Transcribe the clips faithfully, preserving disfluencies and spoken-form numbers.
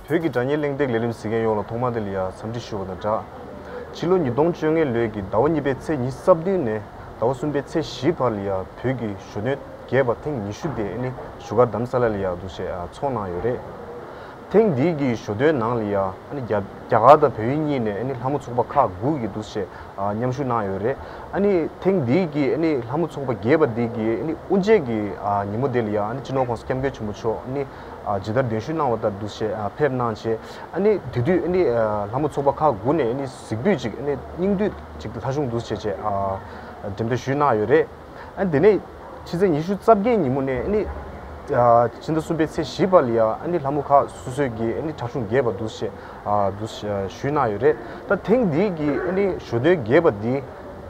བོད་ཀྱི་སྒྲ་སྙན་གླེང་སྟེགས་ལས་རིམ་གཟིགས་མཁན་ཡོངས་ལ་ཐོག་མར་དེ་ལ་ཡ་འཚམས་འདྲི་ཞུ་བ་དང་སྦྲགས། ཕྱི་ལོ་ཉིས་སྟོང་བཅོ་ལྔ་ལོའི་གི་ཟླ་བ་གཉིས་པའི་ཚེས་ཉི་ཤུ་རྩ་བདུན་ནས་ཟླ་བ་གསུམ་པའི་ཚེས་བཞི་བར་ལ་ཡ་བོད་ཀྱི་ཞོ་སྟོན་རྒྱས་པ་ཐེངས་ཉི་ཤུ་དེ་ཨ་ནི་བཞུགས་སྒར་རྡ་རམ་ས་ལ་ལ་ཡ་འདུག་སེ་ཚོགས་གནང་ཡོད་རེད། ཐེངས་འདིའི་གི་ཞོ་སྟོན་ནང་ལ་ཡ་ཨ་ནི་རྒྱ་རྒྱ་གར་དང་བལ་ཡུལ་གཉིས་ནས་ཨ་ནི་ལྷ་མོ་ཚོགས་པ་ཁག་དགུ་གི་འདུག་སེ་མཉམ་ཞུགས་གནང་ཡོད་རེད། ཨ་ནི་ཐེངས་འདིའི་གི་ཨ་ནི་ལྷ་མོ་ཚོགས་པ་རྒྱས་པ་འདི་གི་ཨ་ནི་དབུ་འབྱེད་ཀྱི་ཉིན་མོ་དེ་ལ་ཡ་ཨ་ནི་སྤྱི་ནོར་༸གོང་ས་༸སྐྱབས་མགོན་ཆེན་པོ་མཆོག་ཨ་ནི་ཇི་ལྟར་གདན་ཞུ་གནང་བ་ལྟར་འདུག་སེ་ཕེབས་གནང་བྱས། ཨ་ནི་དེ་དུས་ཨ་ནི་ལྷ་མོ་ཚོགས་པ་ཁག་དགུ་ནས་ཨ་ནི་གཟིགས་འབུལ་ཅིག་ཨ་ནི་སྙིང་བསྡུས་ཅིག་ལྷ་གཞུང་འདུག་སེ་བྱས་བྱས་འགྲེམས་སྟོན་ཞུས་གནང་ཡོད་རེད། ཨ་ནི་དེ་ནས་ཕྱི་ཚེས་ཉི་ཤུ་རྩ་བརྒྱད་ཉིན་མོ་ནས་ཨ་ནི་ཕྱི་ཟླ་གསུམ་པའི་ཚེས་བཞི་བར་ལ་ཡ་ཨ་ནི་ལྷ་མོ་ཁག་སོ་སོའི་གི་ཨ་ནི་གྲྭ་གཞུང་རྒྱས་པ་འདུག་སེ་བྱས་འདུག་སེ་ཞུས་གནང་ཡོད་རེད། ད་ཐེངས་འདིའི་གི་ཨ་ནི་ཞོ་སྟོན་རྒྱས་པ་འདི་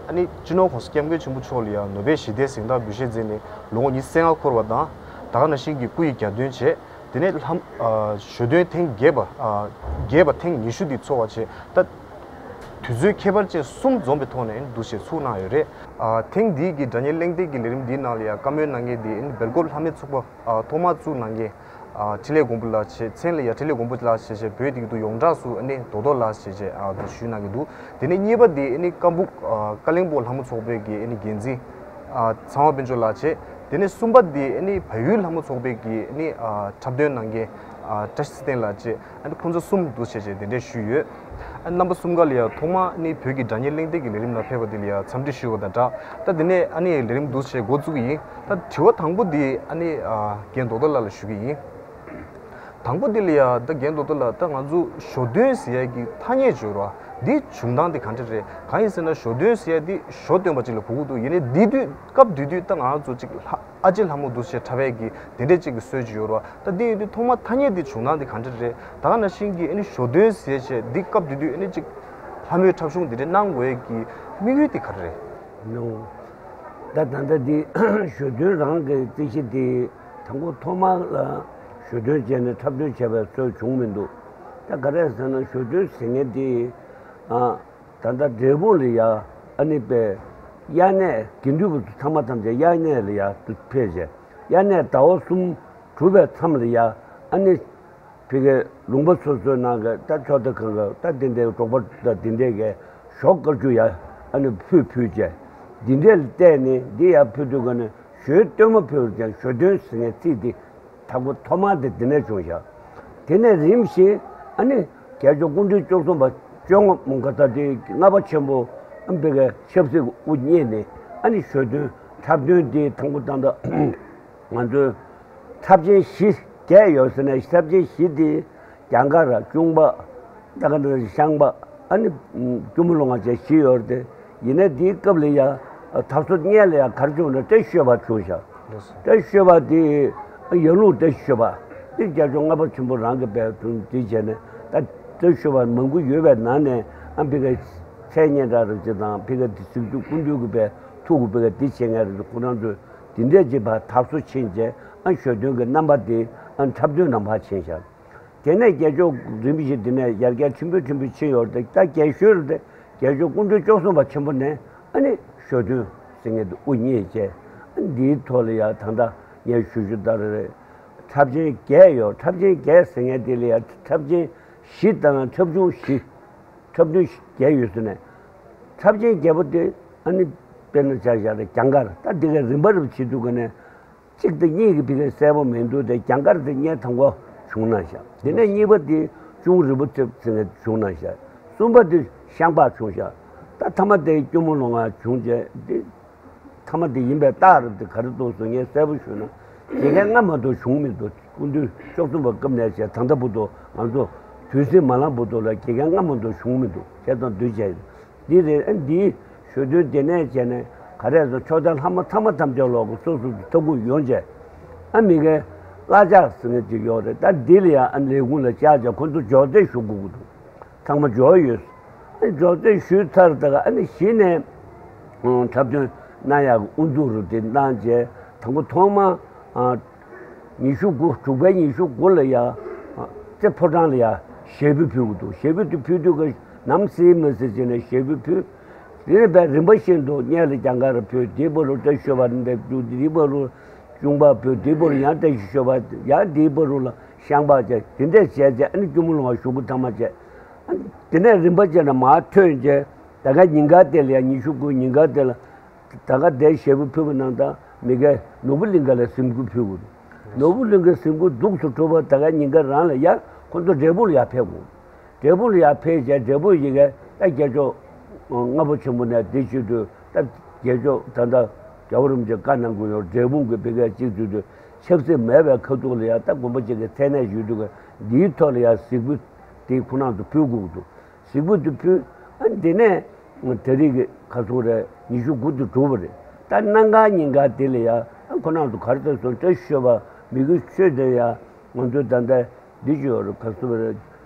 ཨ་ནི་སྤྱི་ནོར་༸གོང་ས་༸སྐྱབས་མགོན་ཆེན་པོ་མཆོག་ལ་ཡ་ནོ་བེལ་ཞི་བདེའི་གཟེངས་རྟགས་འབུལ་བཞེས་མཛད་ནས་ལོ་ངོ་ཉི་ཤུ་རྩ་ལྔ་འཁོར་བ་དང་། ད་ག་ནང་བཞིན་གྱི་སྐུ་ཡི་གྱ་སྟོན་བྱས། དེ་ནས་ལྷ་ཞོ་སྟོན་ཐེངས་བརྒྱད་པ་རྒྱས་པ་ཐེངས་ཉི་ཤུ་འདི་ཚོགས་པ་བྱས། ད་དུས་ཚོད་ཁྱད་པར་ཅན་གསུམ་འཛོམས་པའི་ཐོག་ནས་འདུག་སེ་ཚུགས་གནང་ཡོད་རེད། ཐེངས་འདིའི་གི་སྒྲ་སྙན་གླེང་སྟེགས་ཀྱི་ལས་རིམ་འདིའི་ནང་ལ་ཡ་བཀའ་མོལ་གནང་མཁན་འདི་སྦེལ་ཀོབ་ལྷ་མོའི་ཚོགས་པ་ཐོག་མར་བཙུགས་གནང་མཁན་འཕྲིན་ལས་མགོན་པོ་ལགས་བྱས། མཚན་ལ་ཡ་འཕྲིན་ལས་མགོན་པོ་ལགས་བྱས་བྱས་བོད་དེ་གི་དུ་ཡོངས་གྲགས་སུ་ཨ་ནི་རྡོག་རྡོག་ལགས་བྱས་བྱས་འདུག་ཞུས་གནང་གི་འདུག་དེ་ནས་གཉིས་པ་འདི་ཨ་ནི་ཀ་སྦུག་ཀ་གླིང་པོ་ལྷ་མོ་ཚོགས་པའི་གི་ཨ་ནི་འགན་འཛིན་ཚངས་པ་དཔལ་འབྱོར་ལགས་བྱས། དེ་ནས་གསུམ་པ་འདི་ཨ་ནི་བལ་ཡུལ་ལྷ་མོ་ཚོགས་པའི་གི་ཨ་ནི་འཁྲབ་སྟོན་གནང་མཁན་བཀྲ་ཤིས་ཚེ་བརྟན་ལགས་བཅས་ཨ་ནི་ཁོང་ཚོ་གསུམ་འདུག་བྱས་བྱས་གདན་འདྲེན་ཞུས་ཡོད། ཨ་རྣམ་པ་གསུམ་ཀ་ལ་ཡ་ཐོག་མ་ཨ་ནི་བོད་ཀྱི་སྒྲ་སྙན་གླེང་སྟེགས་ཀྱི་ལས་རིམ་ལ་ཕེབས་པ་དེ་ལ་ཡ་འཚམས་འདྲི་ཞུ་བ་དང་སྦྲགས། ད་དེ་ནས་ཨ་ནི་ལས་རིམ་འདུག་བྱས་འགོ་བཙུགས་ཀྱི་ཡིན། ད་དྲི་བ་དང་པོ་འདི་ཨ་ནི་རྒན་རྡོག་རྡོ་ལགས་ལ་ཞུ་གི་ཡིན། དང་པོ་འདི་ལ་ཡ་ད་རྒན་རྡོག་རྡོ་ལགས། ད་ང་ཚོ་ཞོ་སྟོན་ཟེར་ཡ་གི་ཐ་སྙད་བརྗོད་རོགས། འདི་བྱུང་སྟངས་དེ་ག་འདྲ་རེད། གང་ཡིན་ཟེར་ན་ཞོ་སྟོན་ཟེར་ཡ་འདི་ཞོ་སྟོན་པ་ཅིག་ལ་གོ་གི་འདུག་ཡིན་ནའི་འདི་དུས་སྐབས་དེ་དུས་ད་ང་ཚོ་ཅིག་ལྷ་ཨ་ཅེ་ལྷ་མོ་འདུག་བྱས་འཁྲབ་ཡ་གི་དེ་འདྲས་ཅིག་གི་སྲོལ་ཅིག་ཡོད་རོགས། ད་འདི་ཡིན་དུས་ཐོག་མ་ཐ་སྙད་འདི་བྱུང་སྟངས་དེ་ག་འདྲ་རེད། ད་ག་ནང་བཞིན་གྱི་ཨ་ནི་ཞོ་སྟོན་ཟེར་བྱས་འདི་སྐབས་དེ་དུས་ཨ་ནི་ཅིག་ལྷ་མོའི་འཁྲབ་གཞུང་འདི་འདྲས་གནང་དགོས་ཡ་གི་དམིགས་ཡུལ་དེ་ག་རེ་རེད། ནོ། ད་ད་ལྟ་འདི་ཞོ་སྟོན་རང་གི་རྩིས་གཞི་འདི་དང་པོ་ཐོག་མར་ལ་ཞོ་སྟོན་བྱས་ནས་འཁྲབ་སྟོན་བྱས་པའི་སྲོལ་བྱུང་མི་འདུག་ད་ག་རེ་ཟེར་ན་ཞོ་སྟོན་ཟེར་མཁན་འདི་ཨ་ད་ལྟ་འབྲས་སྤུངས་ལ་ཡ་ཨ་ནི་པའི་དབྱར་གནས་དགེ་འདུན་པ་ཚོ་ཚང་མ་ཐམས་ཅད་དབྱར་གནས་ལ་ཡ་ཕེབས་བྱས། དབྱར་གནས་ཟླ་བ་གསུམ་གྲུབ་པའི་མཚམས་ལ་ཡ་ཨ་ནི་ཕ་གི་ལུང་པ་སོ་སོའི་ནང་གི་ད་ཕྱོགས་མཐའ་གང་ག་ད་དེ་འདྲའི་འབྲོག་པ་ད་དེ་འདྲའི་གི་ཞོ་དཀར་ཆུ་ཡ་ཨ་ནི་ཕུལ་ཕུལ་བྱས། འདི་འདྲའི་ལ་བལྟས་ནས་འདི་ཡ་ཕུལ་དུས་ག་ནས་ཞོའི་སྟོན་མོ་ཕུལ་ཀྱང་ཞོ་སྟོན་ཟེར་མཁན་རྩིས་འདི་དང་པོ་ཐོག་མར་དེ་འདི་ནས་བྱུང་ཤག་དེ་ནས་རིམ་བཞིན་ཨ་ནི་རྒྱལ་མཆོག་སྐུ་ཕྲེང་བཅུ་གསུམ་པ་བཅོ་ལྔ་མོ་ག་ད་དེ་ལྔ་པ་ཆེན་པོ་ཨ་ནི་ཕ་གི་ཆབ་སྲིད་དབུ་བརྙེས་ནས་ཨ་ནི་ཞོ་སྟོན་འཁྲབ་སྟོན་དེ་དང་པོ་ད་ལྟ་ང་ཚོའི་འཁྲབ་ཆེན་བཞི་བརྒྱད་ཡོད་ཟེར་ནས་འཁྲབ་ཆེན་བཞི་དེ་རྒྱ་གར་གཅུང་པ་ད་ག་ནང་ཤངས་པ་ཨ་ནི་སྐྱོར་མོ་ལོ་ང་བཅས་བཞི་ཡོད་རེད་དེ། ཡིན་ནའི་དེའི་སྐབས་ལ་ཡ་དར་སྲོལ་སྔོན་ལ་ཡ་ག་རེ་བྱུང་ན་ཏེ་ཤོད་པ་བྱུང་ཤག་ཏེ་ཤོད་པ་དེ་ཡར་ཀླུང་ཏེ་ཤོད་པ་དེ་རྒྱལ་མཆོག་ལྔ་པ་ཆེན་པོ་རང་གི་བས་དུ་དེ་བྱས་ནས་ད་ཏེ་ཤོད་པ་མང་པོ་ཡོད་པའི་ནང་ནས་ཨ་ཕ་གི་མཚན་སྙན་གྲགས་རབ་ཅིག་དང་ཕ་གི་དེ་གཟིགས་རྒྱུ་སྐུ་མདུན་གྱི་བས་ཐུགས་ཀྱི་བས་དེ་བྱེད་མཁན་རེད། ཁོ་རང་ཚོས་དེ་འདྲས་ཀྱི་བར་དར་སྲོལ་ཕྱིན་རྗེས་ཨ་ཞོ་སྟོན་གྱི་རྣམ་པ་དེ་ཨ་འཁྲབ་སྟོན་ནང་ཕར་ཕྱིན་ཤག་དེ་ནས་རྒྱལ་མཆོག་རིམ་བཞིན་དེ་ནས་ཡར་རྒྱས་ཆེན་པོས་ཆེན་པོས་ཕྱིན་ཡོད་རེད། ད་རྒྱལ་ཤོས་རེད་དེ་རྒྱལ་མཆོག་སྐུ་ཕྲེང་བཅུ་གསུམ་པ་ཆེན་པོ་ནས་ཨ་ནི་ཞོ་སྟོན་ཟེར་མཁན་དེ་དབུ་བརྙེས་བྱས། ཨ་ནི་འདིའི་ཐོག་ལ་ཡང་ད་ལྟ་ངས་ཞུ་རྒྱུ་ལྟར་རེད། འཁྲབ་ཆེན་བརྒྱད་ཡོད། འཁྲབ་ཆེན་བརྒྱད་ཟེར་མཁན་དེ་ལ་ཡང་འཁྲབ་ཆེན་བཞི་དང་འཁྲབ་ཆུང་བཞི། འཁྲབ་སྟོན་བརྒྱད་ཡོད་ཟེར་ནས། འཁྲབ་ཆེན་བརྒྱད་པོ་དེ་ཨ་ནི་དཔེར་ན་ཆ་བཞག་ན་རྒྱང་མཁར། ད་འདི་གའི་རིམ་པ་རུ་བྱེད་དུས་ཀ་ནས་གཅིག་དང་གཉིས་ཀྱི་ཕ་གི་གསལ་པོ་མི་འདུག་དེ་རྒྱང་མཁར་དེ་སྔོན་དང་པོ་བྱུང་གནང་ཤག་དེ་ནས་གཉིས་པ་དེ་གཅུང་རིན་པོ་ཆེ་ཟེར་ནས་བྱུང་གནང་ཤག་གསུམ་པ་དེ་ཤངས་པ་བྱུང་ཤག་ད་ཐ་མ་དེ་སྐྱོར་མོ་ལོ་ང་བྱུང་རྗེས་དེ། ཐ་མ་དེ་ཡིན་པའི་རྟགས་རེད་དེ་ག་རེ་འདུག་ཟེར་ངས་གསལ་པོ་ཞུས་ན། དགེ་རྒན་ལྔ་མ་གཏོགས་བྱུང་མི་འདུག་སྐུ་མདུན་བཅུ་གསུམ་པ་སྐབས་ནས་བྱས་ད་ལྟ་བར་དུ་ང་ཚོ་དུས་ཟིང་མ་ལངས་བར་དུ་ལ་དགེ་རྒན་ལྔ་མ་གཏོགས་བྱུང་མི་འདུག་བྱས་ཙང་འདུས་བྱས་འདི་རེད། ཨ་འདིའི་ཞོ་སྟོན་དེ་ནས་བྱས་ནས་ག་རེ་ཟེར་ཕྱོགས་མཐའི་ལྷ་མོ་ཐ་མ་ཐམས་ཅད་ལོག་གི་སོ་སོ་གི་ཐུགས་ཁུར་ཡོང་བྱས། ཨ་མི་གའི་བླ་ལྕག་ཟེར་མཁན་ཅིག་ཡོད་རེད། ད་འདི་ལ་ཡང་ཨ་ལས་ཁུངས་ལ་བཅར་བྱས་ཁོ་ཚོ་འབྱོར་རྫས་ཞུ་དགོས་ཀྱི་འདུག་ཚང་མ་འབྱོར་ཡོད། ཨ་ནི་འབྱོར་རྫས་ཞུས་ཚར་ད་ག་ཨ་ནི་གཞི་ནས་འཁྲབ་སྟོན་གནང་ཡག་གི་དབུ་འཛུགས་རུ་དེ་གནང་རྗེས་དང་པོ་ཐོག་མ་ཉི་ཤུ་དགུ་དྲུག་པའི་ཉི་ཤུ་དགུ་ལ་ཡ་རྩེ་ཕོ་བྲང་ལ་ཡ་ཞལ་འབུལ་ཕུལ་གི་འདུག་ཞལ་འབུལ་དེ་ཕུལ་དུས་ཀ་ནམ་སྲིད་མི་སྲིད་ཅེས་ནས་ཞལ་འབུལ་ཕུལ། དེ་ནས་བས་རིམ་པ་བཞིན་དུ་སྔོན་ལ་རྒྱང་མཁར་ཕུལ། དེའི་བར་དུ་བཀྲ་ཤིས་ཤོད་པ་འདེབས་རྒྱུ། དེའི་བར་དུ་གཅུང་པ་ཕུལ། དེའི་བར་དུ་ཡང་བཀྲ་ཤིས་ཤོད་པ། ཡང་དེའི་བར་དུ་ལ་ ཤངས་པ་བྱས་དེ་འདྲས་བྱས་བྱས། ཨ་ནི་སྐྱོར་མོ་ལོང་བ་ཞུ་གུ་ཐ་མ་བྱས། ཨ་ནི་དེ་ནས་རིམ་པ་བྱས་ནས་མར་ཐོན་བྱས། ད་ག་ཉིན་གར་དེ་ལ་ཡང་ཉི་ཤུ་དགུ་ཉིན་གར་དེ་ལ། ད་ག་དེ་ཞབས་ཕུལ་བའི་ནང་དང་མི་དགེ་ནོར་བུ་གླིང་ག་ལ་གཟིམ་དགུ་ཕུལ་དགོས། ནོར་བུ་གླིང་ག་གཟིམ་དགུ་འདུག་སུ་གྲུབ་པ། ད་ག་ཉིན་གར་རང་ལ་ཡར་ཁོ་ཚོ་འབྲས་སྤུངས་ལ་ཡར་ཕེབས་དགོས། འབྲས་སྤུངས་ལ་ཡར་ཕེབས་བྱས། འབྲས་སྤུངས་ཡི་གེ་ད་རྒྱལ་མཆོག་ལྔ་པོ་ཆེན་པོ་ནས་འདི་བྱེད་དུས། ད་རྒྱལ་མཆོག་ད་ལྟ་རྒྱལ་བ་རིན་པོ་ཆེ་བཀའ་གནང་དགོས་ཡོད། འབྲས་སྤུངས་ཀྱི་བི་ག་གཅིག་དུས་དུས་ཆབ་སྲིད་མེད་པའི་ཁ་ཐུག་ལ་ཡང་ད་དགོན་པ་གཅིག་གི་མཚན་གནས་ཡོད་དུས་ཀ་འདིའི་ཐོག་ལ་ཡང་གཟིགས་འབུལ་དེ་ཁོ་རང་ཚོ་ཕུལ་དགོས་འདུག་གཟིགས་འབུལ་དེ་ཕུལ། ཨ་འདི་ནས་དེ་རིང་གི་ཁ་སང་རེད། ཉི་ཤུ་དགུ་དུ་གྲུབ་པ་རེད། ད་གནམ་གང་ཉིན་གང་དེ་ལ་ཡང་ཁོ་རང་ཚོ་ག་རེ་ཟེར་སོང་། བཀྲ་ཤིས་ཞོལ་པ་མི་དགེ་ཆོས་སྡེ་ཡང་ང་ཚོའི་ད་ལྟ་འདི་ཅིག་ཡོད་རེད། ཁ་སང་རེད།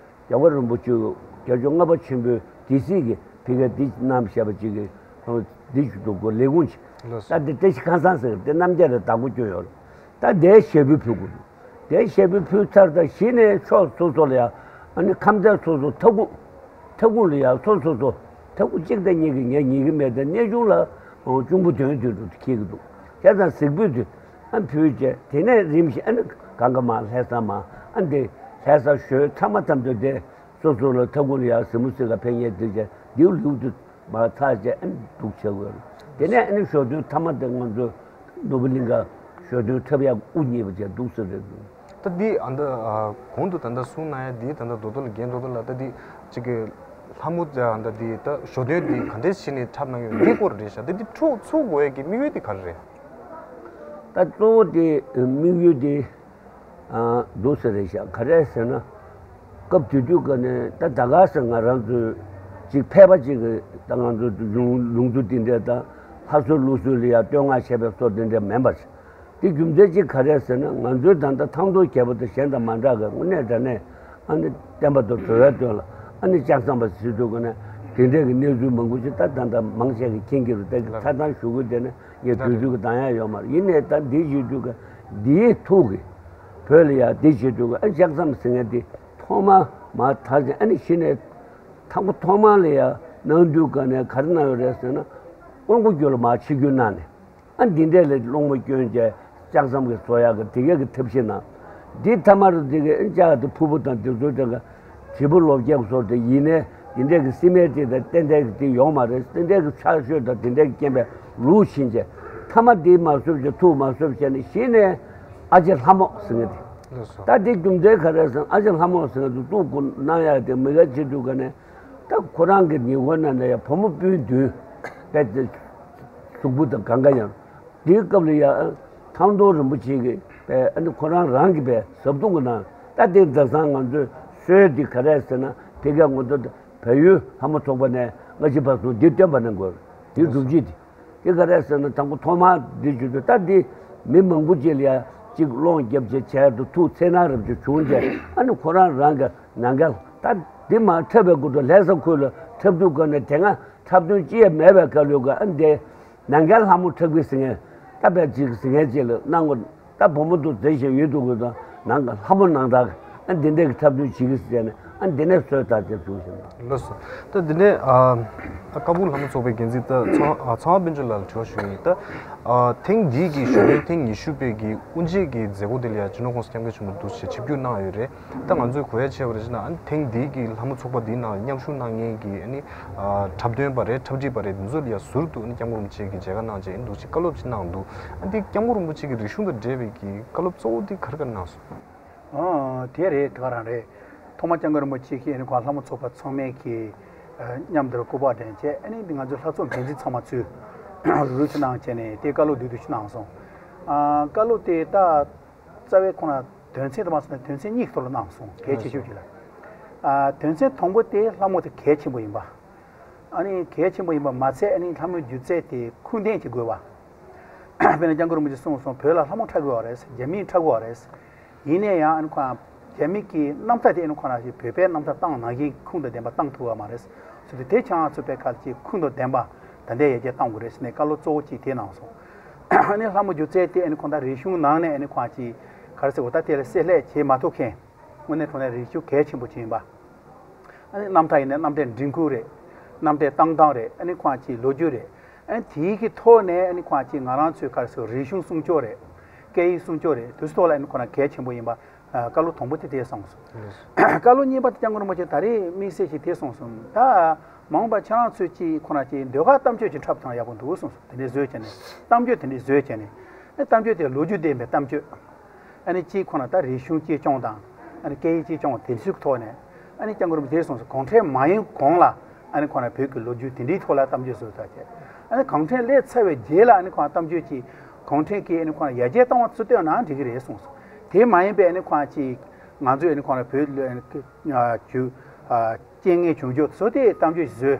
རྒྱལ་བ་རིན་པོ་ཆེ་རྒྱལ་མཆོག་ལྔ་པ་ཆེན་པོའི་སྡེ་སྲིད་ཀྱི་ཕ་གིར་འདི་གནང་བཞག་པ་ཅིག་གི་ཁོང་འདི་ཞུ་འདུག་གོ་ལས་ཁུངས་ཅིག་ལགས་སོ། ད་འདི་བཀྲ་ཤིས་ཁང་བཟང་ཟེར་འདི་རྣམ་རྒྱལ་ལ་བདག་པོ་སྐྱོན་ཡོད་རེད། ད་དེའི་ཞབས་ཕུལ་ཕུལ་དགོས་འདུག་དེའི་ཞབས་ཕུལ་ཕུལ་ཚར། ད་གཞི་ནས་ཕྱོགས་སོ་སོ་ལ་ཡང་ཨ་ནི་ཁམས་ཚན་སོ་སོ་ཐབ་ཁུང་། ཐབ་ཁུང་ལ་ཡང་སོ་སོ་སོ་ཐབ་ཁུང་གཅིག་དང་གཉིས་ཀྱི་ངས་ཉན་གི་མེད། དེ་གནས་ཆུང་ལ་གཅུང་པོ་དོན་དུ་འཁྱེར་གི་འདུག་བྱས་ཙང་གཟིགས་འབུལ་དུ། ཨ་ཕུལ་བྱས། དེ་ནས་རིམ་བཞིན་ཨ་ནི་གང་ག་མ་ལྷ་ས་མ། ཨ་འདི་ལྷ་ས་ཞོལ་ཚང་མ་ཐམས་ཅད་དེ་སོ་སོ་ལ་ཐབ་ཁུང་ལ་ཡང་གཟིགས་མོ་གཟིགས་ག་ཕེབས་མཁན་དེ་བྱས་འདིའུ་ལིའུ་དུ་མ་ཚར་བྱས་ཨ་ནི་འདུག་བྱ་དགོས། དེ་ནས་ཨ་ནི་ཞོ་སྟོན་ཐ་མ་དེ་ང་ཚོ་ནོར་བུ་གླིང་ག་ཞོ་སྟོན་འཁྲབ་ཡག་དབུ་བརྙེས་པ་བྱས་འདུག་ཟེར་རེད་འདུག་ད་འདི་ཨ་ད་ཨ་གོང་དུ་ད་ལྟ་གསུངས་གནང་ཡ་འདི་ད་ལྟ་རྡོ་རྡོ་ལ་རྒན་རྡོ་རྡོ་ལ་ད་འདི་གཅིག་གི་ལྷ་མོ་ད་ལྟ་འདི་ད་ཞོ་སྟོན་འདི་ག་འདྲས་བྱས་ནས་འཁྲབ་གནང་ཡོད་འདི་སྐོར་རེད་ཤག་ད་འདི་ཚུགས་ཚུགས་དགོས་ཡ་གི་དམིགས་ཡུལ་འདི་ག་རེ་རེད། ད་གཙོ་བོ་དེ་དམིགས་ཡུལ་དེ་ཨ་འདུག་ཟེར་རེད་ཤག་ག་རེ་ཟེར་ན། སྐབས་དེ་དུས་ཀ་ནས་ད་ད་ག་ཟེར་ང་རང་ཚོས་ཅིག་ཕལ་པ་ཅིག་གི་ད་ང་ཚོ་ལུང་ལུང་ཚུ་འདི་འདྲས་དང་ལྷ་གསོལ་ཀླུ་གསོལ་ལ་ཡང་བསྟོད་བསྔགས་བྱས་པའི་བཟོ་འདི་འདྲས་མིན་པ། དེ་རྒྱུ་མཚན་གཅིག་ག་རེ་ཟེར་ན། ང་ཚོའི་ད་ལྟ་ཐང་སྟོང་རྒྱལ་པོ་དང་གཞན་དང་མ་འདྲ་གི་དངོས་གནས་དྲང་གནས་ཨ་ནི་བསྟན་པ་དང་འགྲོ་བའི་དོན་ལ་ཨ་ནི་ལྕགས་ཟམ་པ་ཟེར་དུས་ཀ་ནས་དེ་འདྲས་ཀྱི་གནས་ཚུལ་མང་པོ་ཞིག་ད་ད་ལྟ་མང་ཆེ་གིས་མཁྱེན་གྱི་རེད། ད་གི་ད་ཐང་ཞུ་དགོས་དེ་ནི་ངས་དུས་ཚོད་ཀྱི་འདང་ཡ་ཡོད་མ་རེད། ཡིན་ནའི་ད་འདི་ཞུ་དུས་ཀ་འདིའི་ཐུགས་ཀྱི་བོད་ལ་ཡ་འདི་བྱེད་དུས་ཀ་ཨ་ལྕགས་ཟམ་ཟེར་མཁན་དེ་ཐོག་མ་མ་དར་ཞིང་ཨ་ནི་གཞི་ནས་ཐང་པོ་ཐོག་མ་ལ་ཡ་གནང་དུས་ཀ་ནས་ག་རེ་གནང་ཡོད་རེད་ཟེར་ན། དབོན་སྐུ་རྒྱུད་ལ་མར་ཆིབས་བསྒྱུར་གནང་ནས། ཨ་འདི་འདྲས་ལ་སློང་མོ་སྐྱོན་བྱས་ལྕགས་ཟམ་གྱི་བཟོ་ཡག་གི་དེ་གས་ཀྱི་ཐབས་ཤེས་གནང་། འདི་ཐ་མར་དེ་གས་ལྕགས་དེ་ཕུར་བུ་དང་དེ་ཚོ་དེ་ག་བྱེད་པོ་ལོ་བརྒྱད་སོར་དེ་ཡིན་ནའི་དེ་འདྲས་ཀྱི་སི་མེན་དེ་དང་ཏན་ཏན་གྱི་དེ་ཡོང་མ་རེད། དེ་འདྲས་ཀྱི་ཚ་ཤོས་དང་དེ་འདྲས་ཀྱི་རྐྱེན་པས་ལུག་ཕྱིན་བྱས་ཐ་མ་དེ་མ་བཟོ་བྱས་ཐུགས་མ་བཟོ་བྱས་ནས་གཞི་ནས་ཨ་ཅེ་ལྷ་མོ་ཟེར་མཁན་དེ། ལགས་སོ། ད་དེ་རྒྱུ་མཚན་ག་རེ་ཟེར་ན། ཨ་ཅེ་ལྷ་མོ་ཟེར་མཁན་དེ་གཙུག་གུ་གནང་ཡག་དེ་མི་ག་བྱེད་དུས་ཀ་ནས། ད་ཁོ་རང་གི་ཉེ་འཁོར་ནང་ནས་ཡང་བུ་མོ་སྤུན་བདུན་པས་གཟུགས་པོ་དང་གང་ག་ཡང་། དེའི་སྐབས་ལ་ཡང་ཐང་སྟོང་རིན་པོ་ཆེ་གིས་པས་ཨ་ནི་ཁོ་རང་རང་གི་པས་ཟབ་ཏུ་གི་ནང་ད་དེ་ཛ་སང་ང་ཚོས་སྲོལ་འདི་ག་རེ་ཟེར་ན། དེ་ག་ང་ཚོ་བལ་ཡུལ་ལྷ་མོ་ཚོགས་པ་ནས་སྔ་ཕྱི་བར་གསུམ་འདི་སྟོན་པ་གནང་དགོས། དེའི་སྒྲུབ་བྱེད་དེ། དེ་ག་རེ་ཟེར་ན། དང་པོ་ཐོག་མར་འདི་བརྗོད་དུས་ད་འདི་མི་མང་པོ་ཅིག་ལ་ཡ་གཅིག་སློང་རྒྱབ་བྱས་བྱས་དུ་ཐུགས་འཚེར་སྣང་རབ་ཅིག་བྱུང་རྗེས་ཨ་ནི་ཁོ་རང་རང་གི་ནང་འགལ་ད་འདི་མར་འཁྲབ་པའི་སྐོར་དུ་ལྷ་ས་ཁུལ་ལ་འཁྲབ་དུས་སྐབས་ནས་དེ་སྔ་འཁྲབ་སྟོན་ཅི་ཡང་མེད་པའི་སྐབས་ལུགས་ཀ་ཨ་འདི་ནང་འགལ་ལྷ་མོ་འཁྲབ་ཀྱི་ཟེར་མཁན་ད་བས་ཅིག་ཟེར་མཁན་ཅིག་ལ་གནང་དགོས། ད་བུ་མོ་དུ་མཛེས་ཤིང་ཡོད་དུ་དགོས་དང་ནང་གི་ལྷ་མོ་ནང་དག་ཨ་འདི་འདྲའི་གི་འཁྲབ་སྟོན་བྱེད་ཀྱི་ཟེར་ནས་ཨ་འདི་ནས་སྲོལ་དར་ཅེས་བྱུང་ཞིང་། ལགས་སོ། ད་འདི་ནས་ཨ་ཀ་སྦུག་ལྷ་མོ་ཚོགས་པའི་འགན་འཛིན་ད་ཚངས་ཚངས་དབང་དཔལ་འབྱོར་ལགས་ལ་དྲི་བ་ཞུ་ཡིན། ད་ཨ་ཐེངས་འདིའི་གི་ཞོ་སྟོན་ཐེངས་ཉི་ཤུ་པའི་གི་དབུ་འབྱེད་ཀྱི་མཛད་སྒོ་དེ་ལ་ཡང་སྤྱི་ནོར་༸གོང་ས་༸སྐྱབས་མགོན་ཆེན་པོ་འདུག་ཞེས་ཆིབས་བསྒྱུར་གནང་ཡོད་རེད། ད་ང་ཚོས་གོ་ཡ་བྱས་པ་རེད་ཅེ་ན། ཨ་ནི་ཐེངས་འདིའི་གི་ལྷ་མོ་ཚོགས་པ་འདིའི་ནང་ལ་མཉམ་ཞུགས་གནང་མཁན་གྱི་ཨ་ནི་ཨ་འཁྲབ་སྟོན་པ་རེད། འཁྲབ་ཁྲིད་པ་རེད། འདི་ཚོ་ལ་ཡང་ཟུར་དུ་ཨ་ནི་༸སྐྱབས་མགོན་རིན་པོ་ཆེ་གི་མཇལ་ཁ་གནང་བྱས་ཨ་ནི་འདུག་ཅེས་བཀའ་སློབ་ཅིག་གནང་འདུག་ཨ་འདི་༸སྐྱབས་མགོན་རིན་པོ་ཆེ་གི་རིག་གཞུང་དང་འབྲེལ་བའི་གི་བཀའ་སློབ་གཙོ་བོ་འདི་ག་རེ་ག་རེ་གནང་སོང་། ཨ་དེ་རེད། དེ་ག་རང་རེད། ཐོག་མར་༸སྐྱབས་མགོན་རིན་པོ་ཆེ་གིས་ཨ་ནི་ཁོང་ལྷ་མོ་ཚོགས་པ་ཚང་མས་ཀྱི་ཨ་མཉམ་དུ་སྐུ་པར་འགྲན་བྱས། ཨ་ནི་འདི་ང་ཚོའི་ལྷ་ཚོགས་འགན་འཛིན་ཚང་མ་ཚུར་རུ་རུ་ཅིག་གནང་བྱས་ནས་དེ་བཀའ་སློབ་བསྡུས་བསྡུས་ཅིག་གནང་སོང་། ཨ་བཀའ་སློབ་དེ་ད་རྩ་བའི་ཁོང་ལ་དོན་ཚན་དུ་མ་སོང་ན་དོན་ཚན་གཉིས་ཐོག་ལ་གནང་སོང་། གལ་ཆེ་ཤོས་ཅིག་ལ། ཨ་དོན་ཚན་དང་པོ་དེ་ལྷ་མོ་དེ་གལ་ཆེན་པོ་ཡིན་པ། ཨ་ནི་གལ་ཆེན་པོ་ཡིན་པ་མ་ཚད་ཨ་ནི་ལྷ་མོའི་སྒྱུ་རྩལ་དེ་ཁུངས་ལྡན་ཅིག་དགོས་པ། དཔེར་ན་༸སྐྱབས་མགོན་རིན་པོ་ཆེས་གསུངས་སོང་། བོད་ལ་ལྷ་མོ་འཁྲབ་དགོས་པ་རེད། རྒྱ་མིས་འཁྲབ་དགོས་པ་རེད། ཡིན་ན་ཡང་ཨ་ནི་ཁོང་རྒྱ་མི་གི་རྣམ་ཐར་དེ་ཨ་ནི་ཁོང་རང་ཞིག་བོད་པའི་རྣམ་ཐར་བཏང་ནང་བཞིན་ཁུངས་དང་ལྡན་པ་བཏང་ཐུབ་པ་མ་རེད། ཟེར་དུས་དེ་ཆང་ཚུད་པའི་ཁ་ཅིག་ཁུངས་དང་ལྡན་པ་ད་ལྟའི་ཡར་རྒྱས་བཏང་དགོས་རེད་ཟེར་ནས་བཀའ་སློབ་གཙོ་བོ་གཅིག་དེ་གནང་སོང་། ཨ་ནི་ལྷ་མོ་སྒྱུ་རྩལ་དེ་ཨ་ནི་ཁོང་ད་རིག་གཞུང་ནང་ནས་ཨ་ནི་ཁོང་ཅིག་ག་རེ་ཟེར་དགོས། ད་དེ་ལ་བསྲེ་ལྷད་བྱེད་མ་ཐུབ་མཁན། དངོས་གནས་དྲང་གནས་རིག་གཞུང་གལ་ཆེན་པོ་ཅིག་ཡིན་པ། ཨ་ནི་རྣམ་ཐར་ཡིན་ན་རྣམ་ཐར་འབྲི་འགོད་རེད། རྣམ་ཐར་བཏང་སྟངས་རེད། ཨ་ནི་ཁོང་ཅིག་ལོ་རྒྱུས་རེད། ཨ་ནི་དེའི་གི་ཐོག་ནས་ཨ་ནི་ཁོང་ཅིག་ང་རང་ཚོའི་ག་རེ་ཟེར་རིག་གཞུང་སྲུང་སྐྱོབ་རེད། སྐད་ཡིག་སྲུང་སྐྱོབ་རེད། དེ་ཚོའི་ཐོག་ལ་ཨ་ནི་ཁོ་རང་གལ་ཆེན་པོ་ཡིན་པ། བཀའ་སློབ་དང་པོ་དེ་དེ་གསུངས་སོང་། བཀའ་སློབ་གཉིས་པ་དེ་སྐྱབས་མགོན་རིན་པོ་ཆེ་ད་རེས་དམིགས་བསལ་ཞིག་དེ་གསུངས་སོང་། ད་མ་འོངས་པ་ཁྱེད་རང་ཚོས་ཀྱིས་ཁོ་ན་ཀྱིས་ཟློས་གར་གཏམ་བརྗོད་ཀྱི་འཁྲབ་ཐང་ཡག་པོ་འདུག་གསུངས་སོང་། དེ་འདྲའི་བཟོས་བྱས་ནས་གཏམ་བརྗོད་དེ་འདྲའི་བཟོས་བྱས་ནས་གཏམ་བརྗོད་དེ་ལོ་རྒྱུས་ལྡན་པའི་གཏམ་བརྗོད། ཨ་ནི་གཅིག་ཁོ་ན་ད་རིག་གཞུང་གཅེས་སྐྱོང་དང་ཨ་ནི་སྐད་ཡིག་གཅེས་སྐྱོང་དེ་ཚོའི་ཐོག་ནས་ཨ་ནི་སྐྱབས་མགོན་རིན་པོ་ཆེས་གསུངས་སོང་། གུང་ཁྲན་མ་ཡིན་གོང་ལ་ཨ་ནི་ཁོ་ན་བོད་ཀྱི་ལོ་རྒྱུས་དེ་འདྲའི་ཐོག་ལ་གཏམ་བརྗོད་བཟོས་ཚར་བྱས། ཨ་ནི་གུང་ཁྲན་སླེབས་ཚར་བའི་རྗེས་ལ་ཨ་ནི་ཁོ་ན་གཏམ་བརྗོད་ཀྱིས་གུང་ཁྲན་གྱིས་ཨ་ནི་ཁོ་ན་ཡར་རྒྱས་བཏང་བ་ཚུར་བཏོན་ན་འགྲིག་གི་རེད་གསུངས་སོང་། དེ་མ་ཡིན་པའི་ཨ་ནི་ཁོ་ན་ཅིག་ང་ཚོས་ཨ་ནི་ཁོ་ན་བོད་ལ་ཨ་ནི་རྒྱུ་རྐྱེན་ངན་བྱུང་རྒྱུ་ཚོ་དེ་གཏམ་བརྗོད་བཟོས།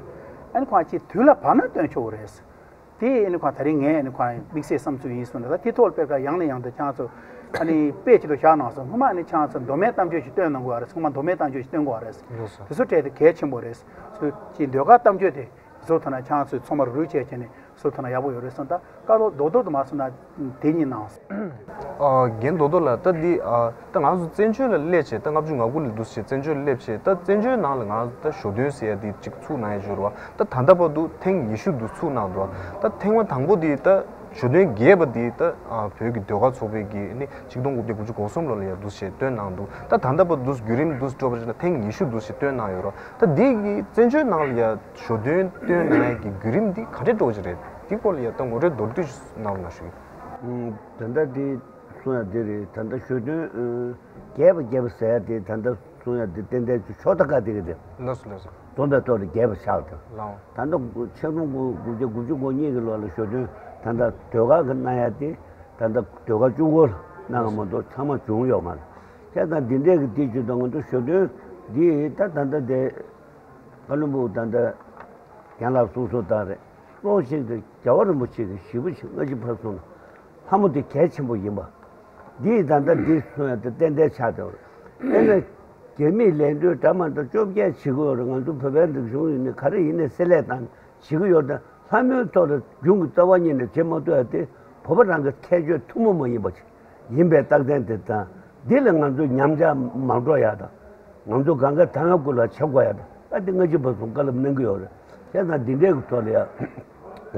ཨ་ནི་ཁོ་ན་ཅིག་དུས་ལ་བབ་ན་བཏོན་ཆོག་གི་རེད། དེ་ཨ་ནི་ཁོ་ན་ད་རིང་ངས་ཨ་ནི་ཁོ་ན་དམིགས་བསལ་བསམ་ཚུལ་ཡིན་གསུངས་ནས། ད་དེ་ཐོག་ལ་དཔེར་ཁ་ཡང་ནས་ཡང་དུ་ཁྱེད་ཚོ་ཨ་ནི་དཔེ་ཅིག་ཏུ་བཞག་གནང་སོང་། སྔོན་མ་ཨ་ནི་ཁྱེད་ཚོ་མདོ་སྨད་གཏམ་བརྗོད་ཅིག་བཏོན་གནང་དགོས་རེད། སྔོན་མ་མདོ་སྨད་གཏམ་བརྗོད་ཅིག་བཏོན་དགོས་རེད། ལགས་སོ། དེ་ཚོ་གྲས་དེ་གལ་ཆེན་པོ་རེད། སོ་ཅིག་ཟློས་གར་གཏམ་བརྗོད་དེ་བཟོ་ཐུབ་ན་ཁྱེད་ཚོས་ཚང་མ་རུ་རུ་བྱས་བྱས་ནས་བཟོ་ཐུབ་ན་ཡག་པོ་ཡོད་རེད་བསམ། ད་བཀའ་སློབ་རྡོག་རྡོག་ཏུ་མ་སོང་ན་དེ་གཉིས་གནང་སོང་། ཨ། རྒན་རྡོག་རྡོག་ལགས། ད་འདི་ཨ་ད་ང་ཚོ་བཙན་བྱོལ་ལ་སླེབས་བྱས་ད་ལྔ་བཅུ་ང་དགུ་ལ་འདུག་བྱས་བཙན་བྱོལ་ལ་སླེབས་བྱས། ད་བཙན་བྱོལ་ནང་ལ་ང་ཚོ་ད་ཞོ་སྟོན་ཟེར་ཡ་འདི་གཅིག་ཚུགས་གནང་ཡ་ཡོད་རེད་བ། ད་ད་ལྟ་བར་དུ་ཐེངས་ཉི་ཤུ་འདུག་ཚུགས་གནང་འདུག་བ། ད་ཐེངས་མ་དང་པོ་འདི་ད་ཞོ་སྟོན་རྒྱས་པ་འདི་ད་ཨ་བོད་ཀྱི་ཟློས་གར་ཚོགས་པའི་གི་ནི་ཆིག་སྟོང་དགུ་བརྒྱ་དགུ་བཅུ་གོ་གསུམ་ལོ་ལ་ཡ་འདུག་བྱས་བཏོན་གནང་འདུག་ད་ད་ལྟ་བར་དུ་བརྒྱུད་རིམ་འདུག་འགྲོ་བ་ཞིག་ན་ཐེངས་ཉི་ཤུ་འདུག་བྱས་བཏོན་གནང་ཡོད་རེད་བ། ད་འདི་གི་བཙན་བྱོལ་ནང་ལ་ཡ་ཞོ་སྟོན་བཏོན་གནང་ཡ་གི་བརྒྱུད་རིམ་འདི་ག་འདྲ་འགྲོ་གི་རེད། འདི་སྐོར་ལ་ཡ་ད་ངོ་སྤྲོད་མདོར་བསྡུས་ཤིག་གནང་རོགས་གནང་ཞུ་གི། ཨུམ། ད་ལྟ་འདི་གསུང་ཡ་འདི་རེད། ད་ལྟ་ཞོ་སྟོན་ཨུམ་རྒྱས་པ་རྒྱས་པ་ཟེར་ཡ་འདི་ད་ལྟ་གསུང་ཡ་འདི་ཏན་ཏན་ཕྱོགས་མཐའ་ཁག་འདི་གི་རེད། ལགས་སོ་ལགས་སོ། འཛོམས་པའི་ཐོག་ལ་རྒྱས་པ་ཆགས་ཏེ། ལགས། ད་ལྟ་ཆིག་སྟོང་དགུ་བརྒྱ་དགུ་བཅུ་གོ་གཉིས་ཀྱི་ལོ་ལ་ཞོ་སྟོན་ད་ལྟ་ཟློས་གར་གྱི་གནང་ཡ་དེ་ད་ལྟ་ཟློས་གར་བཅུ་སྐོར་གནང་བ་མ་གཏོགས་ཚང་མ་བྱུང་ཡོད་མ་རེད། བྱས་ཙང་འདི་འདྲས་ཀྱི་དེ་བྱུང་ཙང་ང་ཚོ་ཞོ་སྟོན་འདི་ད་ད་ལྟ་དེ་བཀའ་བློན་སྦུག་ད་ལྟ་རྒན་ལགས་གསུངས་སོང་ད་རེད། གཙོ་བོ་ཞིག་དེ་རྒྱལ་བ་རིན་པོ་ཆེ་གི་ཞེ་པོ་ཞིག་སྔ་ཕྱི་བར་གསུམ་ལ་ལྷ་མོ་དེ་གལ་ཆེན་པོ་ཡིན་པ། འདི་ཡིས་ད་ལྟ་འདི་གསུང་ཡ་དེ་ཏན་ཏན་ཆགས་བསྡད་པ་རེད། དཔེར་ན། རྒྱ་མིས་ལས་དོན་འདྲ་མ་འདྲ་བཅོ་བརྒྱད་བྱེད་ཀྱི་ཡོད་རེད། ང་ཚོ་བོད་པའི་རིག་གཞུང་ཡིན་ནའི་ག་རེ་ཡིན་ནའི་བསྲེ་ལྷད་བཏང་བྱེད་ཀྱི་ཡོད་དེ། ལྷ་མོའི་ཐོག་ལ་རྒྱུན་གྱི་རྩ་བ་ཉིད་ནས་བྱེད་མ་ཐུབ་ཡ་དེ་བོད་པ་རང་གི་ཁྱད་ཆོས་ཐུན་མོང་མ་ཡིན་པ་ཞིག་ཡིན་པའི་རྟགས་མཚན་དེ་དང་། འདི་ལ་ང་ཚོ་ཉམས་ཆག་མ་འགྲོ་ཡ་དང་། ང་ཚོ་གང་ག་དང་བ་ཀུན་ལ་བྱེད་དགོས་ཡ་དང་། ཨ་འདི་སྔ་ཕྱི་བར་གསུམ་བཀའ་སློབ་གནང་གི་ཡོད་རེད། བྱས་ཙང་འདི་འདྲའི་གི་ཐོག་ལ་ཡ།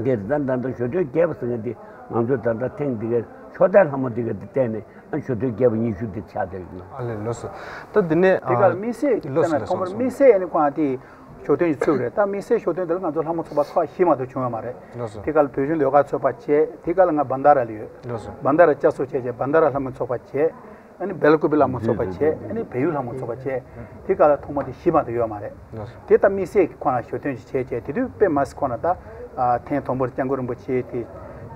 འདིར་ད་ད་ལྟ་ཞོ་སྟོན་རྒྱས་པ་ཟེར་མཁན་འདི་ང་ཚོས་ད་ལྟ་ཐེངས་འདི་གའི་ཕྱོགས་མཐའི་ལྷ་མོ་འདི་ག་འདི་བལྟས་ནས་ཨ་ཞོ་སྟོན་རྒྱས་པ་ཉི་ཤུ་འདི་ཆགས་བསྡད་ཡོད་ན། ཨ་ལས། ལགས་སོ། ད་འདི་ནས་དེ་ག་ལ་དམིགས་བསལ་ལགས་སོ། ལགས་སོ། ཐོག་མར་ལགས་སོ། དམིགས་བསལ་ཨ་ནི་ཁོང་དེ་ཞོ་སྟོན་གྱི་ཚུལ་རེད། ད་དམིགས་བསལ་ཞོ་སྟོན་འདི་ལ་ང་ཚོ་ལྷ་མོ་ཚོགས་པ་ཁག་བཞི་མ་གཏོགས་བྱུང་ཡོད་མ་རེད། ལགས་སོ། དེ་ག་ལ་བོད་གཞུང་ཟློས་གར་ཚོགས་པ་བྱས། དེ་ག་ལ་ང་བན་ད་ར་ལ་ཡོད། ལགས་སོ། བན་ད་ར་བཅའ་སྲོལ་བྱས་བྱས་བན་ད་ར་ལྷ་མོ་ཚོགས་པ་བྱས། ཨ་ནི་སྦེལ་ཀོབ་ལྷ་མོ་ཚོགས་པ་བྱས། ཨ་ནི་བལ་ཡུལ་ལྷ་མོ་ཚོགས་པ་བྱས། དེ་ག་ལ་ཐོག་མ་དེ་གཞི་མ་དེ་ཡོད་མ་རེད། དེ་ད་དམིགས་བསལ་གྱི་ཁོ་ན་ཞོ་སྟོན་ཞིག་བྱས་བྱས། དེ་དུས་དཔེ་མ་སྲིད་ཁོ་ན་ད་ཨ་ཐེངས་དང་པོར་སྐྱབས་མགོན་རིན་པོ་ཆེ་དེ་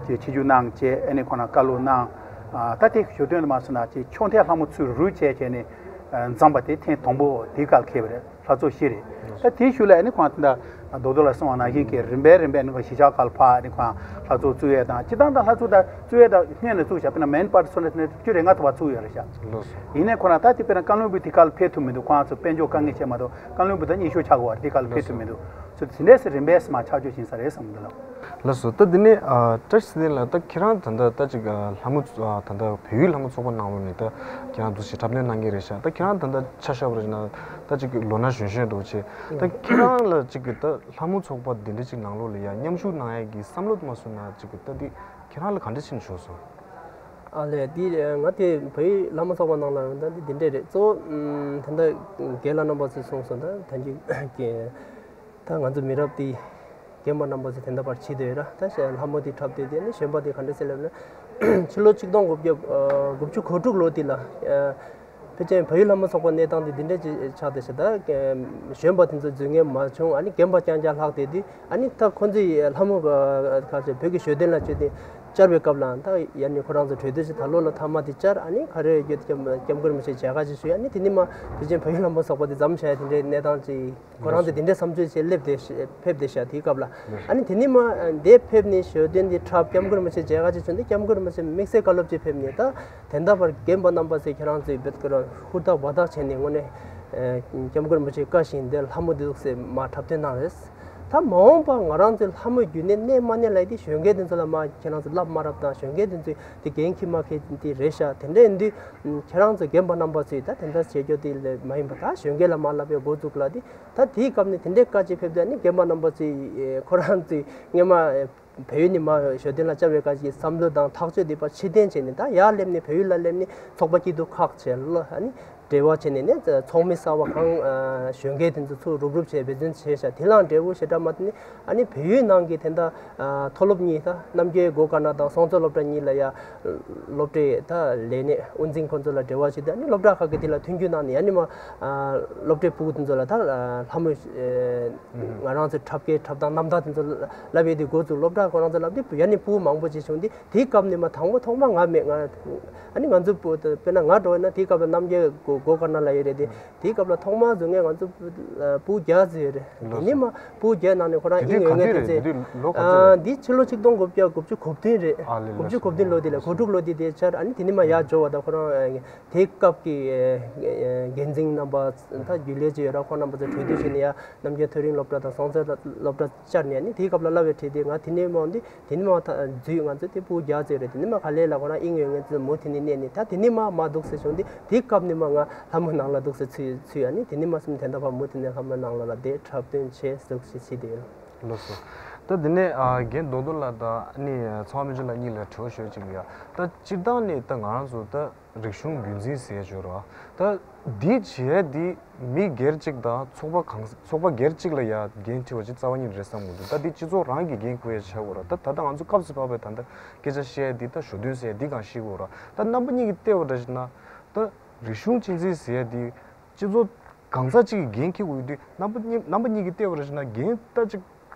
ཆིབས་བསྒྱུར་གནང་བྱས། ཨ་ནི་ཁོ་ན་བཀའ་སློབ་གནང་། ཨ་ད་དེ་ཞོ་སྟོན་དུ་མ་སོང་ན་ཅིག་ཕྱོགས་མཐའི་ལྷ་མོ་ཚུར་རུབ་བྱས་བྱས་ནས་ཨ་འཛོམས་པ་དེ་ཐེངས་དང་པོ་དེ་ག་ལ་འཁེལ་བ་རེད། ལྷ་ཚོགས་བཞི་རེད། ད་དེའི་ཤུལ་ལ་ཨ་ནི་ཁོང་ད་རྡོག་རྡོག་ལ་གསུངས་པ་ནང་བཞིན་གྱི་རིམ་པས་རིམ་པས་ཨ་ནི་ཁོང་གཞིས་ཆགས་ཁག་ལ་ཕར་ཨ་ནི་ཁོང་ལྷ་ཚོགས་བཙུགས་ཡས་དང་། སྤྱིར་བཏང་ད་ལྷ་ཚོགས་ད་བཙུགས་ཡས་ད་སྔོན་ནས་བཙུགས་བཞག་དཔེར་ན་མེན་པར་སོ་ནས་བཅུ་རེ་ལྔ་ཐུབ་པ་བཙུགས་ཡོད་རེད་ཤག་ལགས་སོ། ཡིན་ནའི་ཁོ་རང་ད་དེ་དཔེར་ན་བཀའ་བློན་སྦུག་དེ་ག་ལ་ཕེབས་ཐུབ་མི་འདུག་ཁོང་ཚོ་དཔལ་འབྱོར་དཀའ་ངལ་ཆེ་མ་གཏོགས་བཀའ་བློན་སྦུག་ད་རྙིང་ཤོས་ཆགས་དགོས་པ་རེད། དེ་ག་ལ་ཕེབས་ཐུབ་མི་འདུག་ཚོ་དེ་འདྲས་སེ་རིམ་པས་སེ་མར་ཆགས་ཆོག་ཕྱིན་ས་རེད་བསམ་གྱི་འདུག་ལགས། ལགས་སོ། ད་འདི་ནས་ཨ་བཀྲ་ཤིས་ཚེ་བརྟན་ལགས། ད་ཁྱེད་རང་ད་ལྟ་ད་ཅིག་ཨ་ལྷ་མོ་ཨ་ད་ལྟ་བལ་ཡུལ་ལྷ་མོ་ཚོགས་པ་ནང་ལོགས་ནས་ད་ཁྱེད་རང་འདུག་སེ་འཁྲབ་སྟོན་གནང་གི་རེད་ཤག་ད་ཁྱེད་རང་ད་ལྟ་ཆ་བཞག་པ་རེད་ན་ད་ཅིག་ལོ་ན་གཞོན་གཞོན་འདྲ་བོ་བྱས། ད་ཁྱེད་རང་ལ་ཅིག་གི་ད་ལྷ་མོ་ཚོགས་པ་འདི་འདྲ་ཅིག་ནང་ལོགས་ལ་ཡ་མཉམ་ཞུགས་གནང་ཡས་ཀྱི་བསམ་བློ་དུ་མ་བཟུང་ན་ཅིག་གི་ད་འདི་ཁྱེད་རང་ལ་ག་འདྲ་ཕྱིན་བྱུང་སོང་། ཨ་ལས། འདི་ང་དེ་བལ་ཡུལ་ལྷ་མོ་ཚོགས་པ་ནང་ལ་ཡོང་ད་འདི་འདི་འདྲས་རེད། གཙོ་བོ་ད་ལྟ་རྒན་ལགས་རྣམ་པ་ཚོས་གསུངས་སོང་། ད་ད་ཅིག་གི་ད་ང་ཚོ་མི་རབས་དེ་རྒན་པ་རྣམ་པ་ཚོ་དེ་འདྲ་བར་བྱེད་དེ་ཡོད་ར། ད་ལྷ་མོ་དེ་འཁྲབ་དེ་དེ་ནི་གཞོན་པ་དེ་ག་འདྲ་ཟེར་ལབ་ན། ཕྱི་ལོ་ཆིག་སྟོང་དགུ་བརྒྱ་དགུ་བཅུ་གོ་དྲུག་ལོ་དེ་ལ་ཕལ་ཆེར་བལ་ཡུལ་ལྷ་མོ་ཚོགས་པ་གནས་སྟངས་དེ་འདི་འདྲ་ཅིག་ཆགས་བསྡད་ཤག་ད་གཞོན་པ་དེ་ཚོ་འཛུལ་མཁན་མ་བྱུང་། ཨ་ནི་རྒན་པ་རྐྱང་རྐྱང་ལྷག་བསྡད་དུས། ཨ་ནི་ད་ཁོ་ཚོས་ལྷ་མོ་ག་ཚོད་བོད་ཀྱི་ཞོ་སྟོན་ལ་བྱས་ཏེ་བཅར་བའི་སྐབས་ལ་ད་ཡ་ནི་ཁོ་རང་ཚོ་གྲོས་བསྡུར་ཞིག་ད་ལོ་ལ་མཐའ་མ་དེ་བཅར། ཨ་ནི་ག་རེ་ཡོད་སྐྱབས་སྐྱབས་མགོན་རིན་པོ་ཆེ་མཇལ་ཁ་ཅིག་ཞུས། ཨ་ནི་དེ་ནི་མ་ཕལ་ཆེར་བལ་ཡུལ་ལྷ་མོ་ཚོགས་པ་དེ་མཚམས་བཞག་ཡ་དེ་འདྲའི་གནས་སྟངས་ཅིག་ཁོ་རང་ཚོས་དེ་འདྲའི་བསམ་ཚུལ་བྱས་སླེབས་ཏེ་ཕེབས་བསྡད་ཤག་དེའི་སྐབས་ལ། ཨ་ནི་དེ་ནི་མ་འདིར་ཕེབས་ནས་ཞོ་སྟོན་འདི་འཁྲབ། སྐྱབས་མགོན་རིན་པོ་ཆེ་མཇལ་ཁ་ཅིག་བྱུང་སྟེ་སྐྱབས་མགོན་རིན་པོ་ཆེ་དམིགས་བསལ་བཀའ་སློབ་ཅིག་ཕེབས་ནས། ད་དེ་འདྲ་བར་རྒན་པ་རྣམ་པ་ཚོས་ཁྱེད་རང་ཚོས་བེད་ཀྱི་ར་ཧུར་ཐག་འབད་ཐག་བྱས་ནས་དངོས་གནས་སྐྱབས་མགོན་རིན་པོ་ཆེའི་བཀའ་བཞིན་འདིར་ལྷ་མོ་འདི་ཟུག་སེ་མར་འཁྲབ་སྟོན་གནང་རེད། ད་མ་འོངས་པ་ང་རང་ཚོས་ལྷ་མོ་རྒྱུན་གནས་གནས་མ་གནས་ལབ་དེ་གཞོན་སྐྱེས་དེ་ཚོ་ལ་མ་ཁྱེད་རང་ཚོ་ལབ་མ་རབས་དང་། གཞོན་སྐྱེས་དེ་ཚོས་དེ་འགན་འཁྱེར་མ་འཁྱེར་དེ་རེད་ཤག་དེ་འདྲ་ཡིན་དུས་ཁྱེད་རང་ཚོ་རྒན་པ་རྣམ་པ་ཚོས་ད་དེ་འདྲ་བྱེད་རྒྱུ་དེ་ལས་མ་ཡིན་པ། ད་གཞོན་སྐྱེས་ལ་མ་ལབ་པའི་འགོ་བཙུགས་ལ་དེ་ད་དེའི་སྐབས་ནས་དེ་འདྲའི་བཀའ་ཅིག་ཕེབས་དུས། ཨ་ནི་རྒན་པ་རྣམ་པ་ཚོས་ཁོ་རང་ཚོས་སྔོན་མ། བལ་ཡུལ་ནས་མར་ཞོ་སྟོན་ལ་བཅར་བའི་སྐབས་ཀྱི་བསམ་བློ་དང་ཐག་གཅོད་འདི་པར་ཕྱིར་འཐེན་བྱས་ནས། ད་ཡར་སླེབས་ནས་བལ་ཡུལ་ལ་སླེབས་ནས་ཚོགས་པ་སྐྱིད་སྡུག་ཁག་བྱས་ལ་ཨ་ནི་འབྲེལ་བ་བྱས་ནས་ནས་ཚོགས་མི་གསར་པ་གང་ཨ་གཞོན་སྐྱེས་དེ་ཚོ་ཚུར་རུབ་རུབ་བྱས་འབད་བརྩོན་བྱས་ཤག་དེ་ལའང་འབྲས་བུ་ཞེ་དྲག་མ་ཐོན་ནས། ཨ་ནི་བལ་ཡུལ་ནང་གི་དེ་འདྲ་ཨ་མཐོ་སློབ་གཉིས། ད་རྣམ་རྒྱལ་སྒོ་དཀར་ནག་དང་སྲོང་བཙན་སློབ་གྲྭ་གཉིས་ལ་ཡ་སློབ་གྲྭའི་ད་ལས་སྣེ་དབུ་འཛིན་ཁོང་ཚོ་ལ་འབྲེལ་བ་བྱས་ཏེ། ཨ་ནི་སློབ་གྲྭ་ཁག་གི་དེ་ལ་མཐུན་འགྱུར་གནང་ནས། ཨ་ནི་མ་ཨ་སློབ་གྲྭའི་ཕྲུ་གུ་དེ་ཚོ་ལ་ད་ཨ་ལྷ་མོ་ཨ་ང་རང་ཚོའི་འཁྲབ་སྐད་འཁྲབ་སྟངས་རྣམ་ཐར་དེ་ཚོ་ལབ་ཡས་དེ་འགོ་བཙུགས། སློབ་གྲྭ་ཁོ་རང་ཚོ་ལབ་དུས་ཡ་ནི་ཕྲུ་གུ་མང་པོ་ཅིག་བྱུང་སྟེ། དེའི་སྐབས་ནས་མ་དང་པོ་ཐོག་མ་ང་མེད། ང་ཨ་ནི་ང་ཚོ་ཕྲུ་གུ་དཔེར་ན་ང་འདྲ་བོ་ཡིན་ན་དེའི་སྐབས་ལ་རྣམ་རྒྱལ་སྒོ་སྒོ་དཀར་ནག་ལ་ཡོད་རེད་དེ། དེའི་སྐབས་ལ་ཐོག་མར་བཟོ་མཁན་ང་ཚོ་ཕྲུ་གུ་བརྒྱ་ཙམ་ཡོད་རེད། དེ་ནས་མ་ཕྲུ་གུ་བརྒྱ་ནང་ནས་ཁོ་རང་དེ་དུས་དབྱིན་ཡོད་ག་མཁན་དེ་དུས་རེད། ཚོས། དེ་དུས་ལོ་ག་ཚོད་ཨ་རེད། འདི་ཕྱི་ལོ་ཆིག་སྟོང་དགུ་བརྒྱ་དགུ་བཅུ་གོ་བདུན་རེད། ཨ་ལེ་ལགས་དགུ་བཅུ་གོ་བདུན་ལོ་དེ་ལ། གོ་དྲུག་ལོ་དེ་དེ་ཆར། ཨ་ནི་དེ་ནས་མ་ཡར་འབྱོར་བ་དང་ཁོ་རང་ཨ་དེའི་སྐབས་ཀྱི་ཨ་འགན་འཛིན་རྣམ་པ་ད་རྒྱུན་ལས་ཅིག་ཡོད་ར། ཁོང་རྣམ་པ་ཚོ་གྲོས་བསྡུར་བྱས་ནས་ཡ་རྣམ་རྒྱལ་མཐོ་རིམ་སློབ་གྲྭ་དང་སྲོང་བཙན་སློབ་གྲྭ་བཅར་ནས། ཨ་ནི་དེའི་སྐབས་ལ་སླ་བའི་གྲས་དེ་ང་དེ་ནས་མ་འོང་དུས། དེ་ནས་མ་ད་འཛུལ། ང་ཚོ་དེ་ཕྲུ་གུ་བརྒྱ་ཙམ་རེད། དེ་ནས་མ་ག་ལེ་ལ་ཁོ་རང་དབྱིན་ཡོད་མཁན་ཚོ་མུ་མཐུད་ནས་གནས་ནས། ད་དེ་ནས་མ་མར་འདུག་སེ་བྱུང་སྟེ། དེའི་སྐབས་ནས་མ་ང་ལྷ་མོ་ནང་ལ་འདུག་སེ་ཚུད་ཚུད། ཨ་ནི་དེ་ནས་མ་སེམས་དེ་འདྲ་བ་མུ་མཐུད་ནས་ལྷ་མོ་ནང་ལ་ལ་དེ་འཁྲབ་སྟོན་བྱས་འདུག་སེ་བྱས་དེ་ཡོད། ལགས་སོ། ད་དེ་ནས་ཨ་རྒན་རྡོག་རྡོག་ལགས་དང་ཨ་ནི་ཚེ་དབང་སྨན་ཆུ་ལགས་གཉིས་ལ་དྲི་བ་ཞུ་ཡ་ཅིག་ཡོད། ད་སྤྱིར་བཏང་ནས་ད་ང་རང་ཚོ་ད་རིག་གཞུང་རྒྱུན་འཛིན་ཟེར་ཡ་ཅིག་ཡོད་རེད་བ། ད་འདི་བྱེད་ཡ་འདི་མི་སྒེར་གཅིག་དང་ཚོགས་པ་གང་ཚོགས་པ་སྒེར་གཅིག་ལ་ཡ་འགན་འཁྲི་བ་ཅིག་རྩ་བ་ཉིད་རེད་བསམ་གྱི་མི་འདུག་ད་འདི་སྤྱི་ཚོགས་རང་གིས་འགན་འཁུར་ཡ་ཆགས་དགོས་རེད། ད་ད་ལྟ་ང་ཚོ་སྐབས་སུ་བབས་པའི་ད་ལྟ་སྐད་ཆ་བཤད་ཡ་འདི་ད་ཞོ་སྟོན་ཟེར་ཡ་འདི་སྒང་བཤད་དགོས་རེད། ད་རྣམ་པ་གཉིས་ཀྱིས་བལྟས་པ་འདྲ་ཞིག་ན། ད་རིག་གཞུང་གཅེས་འཛིན་ཟེར་ཡ་འདི་སྤྱི་ཚོགས་གང་ཟག་གཅིག་གིས་འགན་འཁྱེར་དགོས་ཡོད་དུས། རྣམ་པ་གཉིས་རྣམ་པ་གཉིས་ཀྱིས་བལྟས་པ་འདྲ་ཞིག་ན་འགན་ད་ཅིག་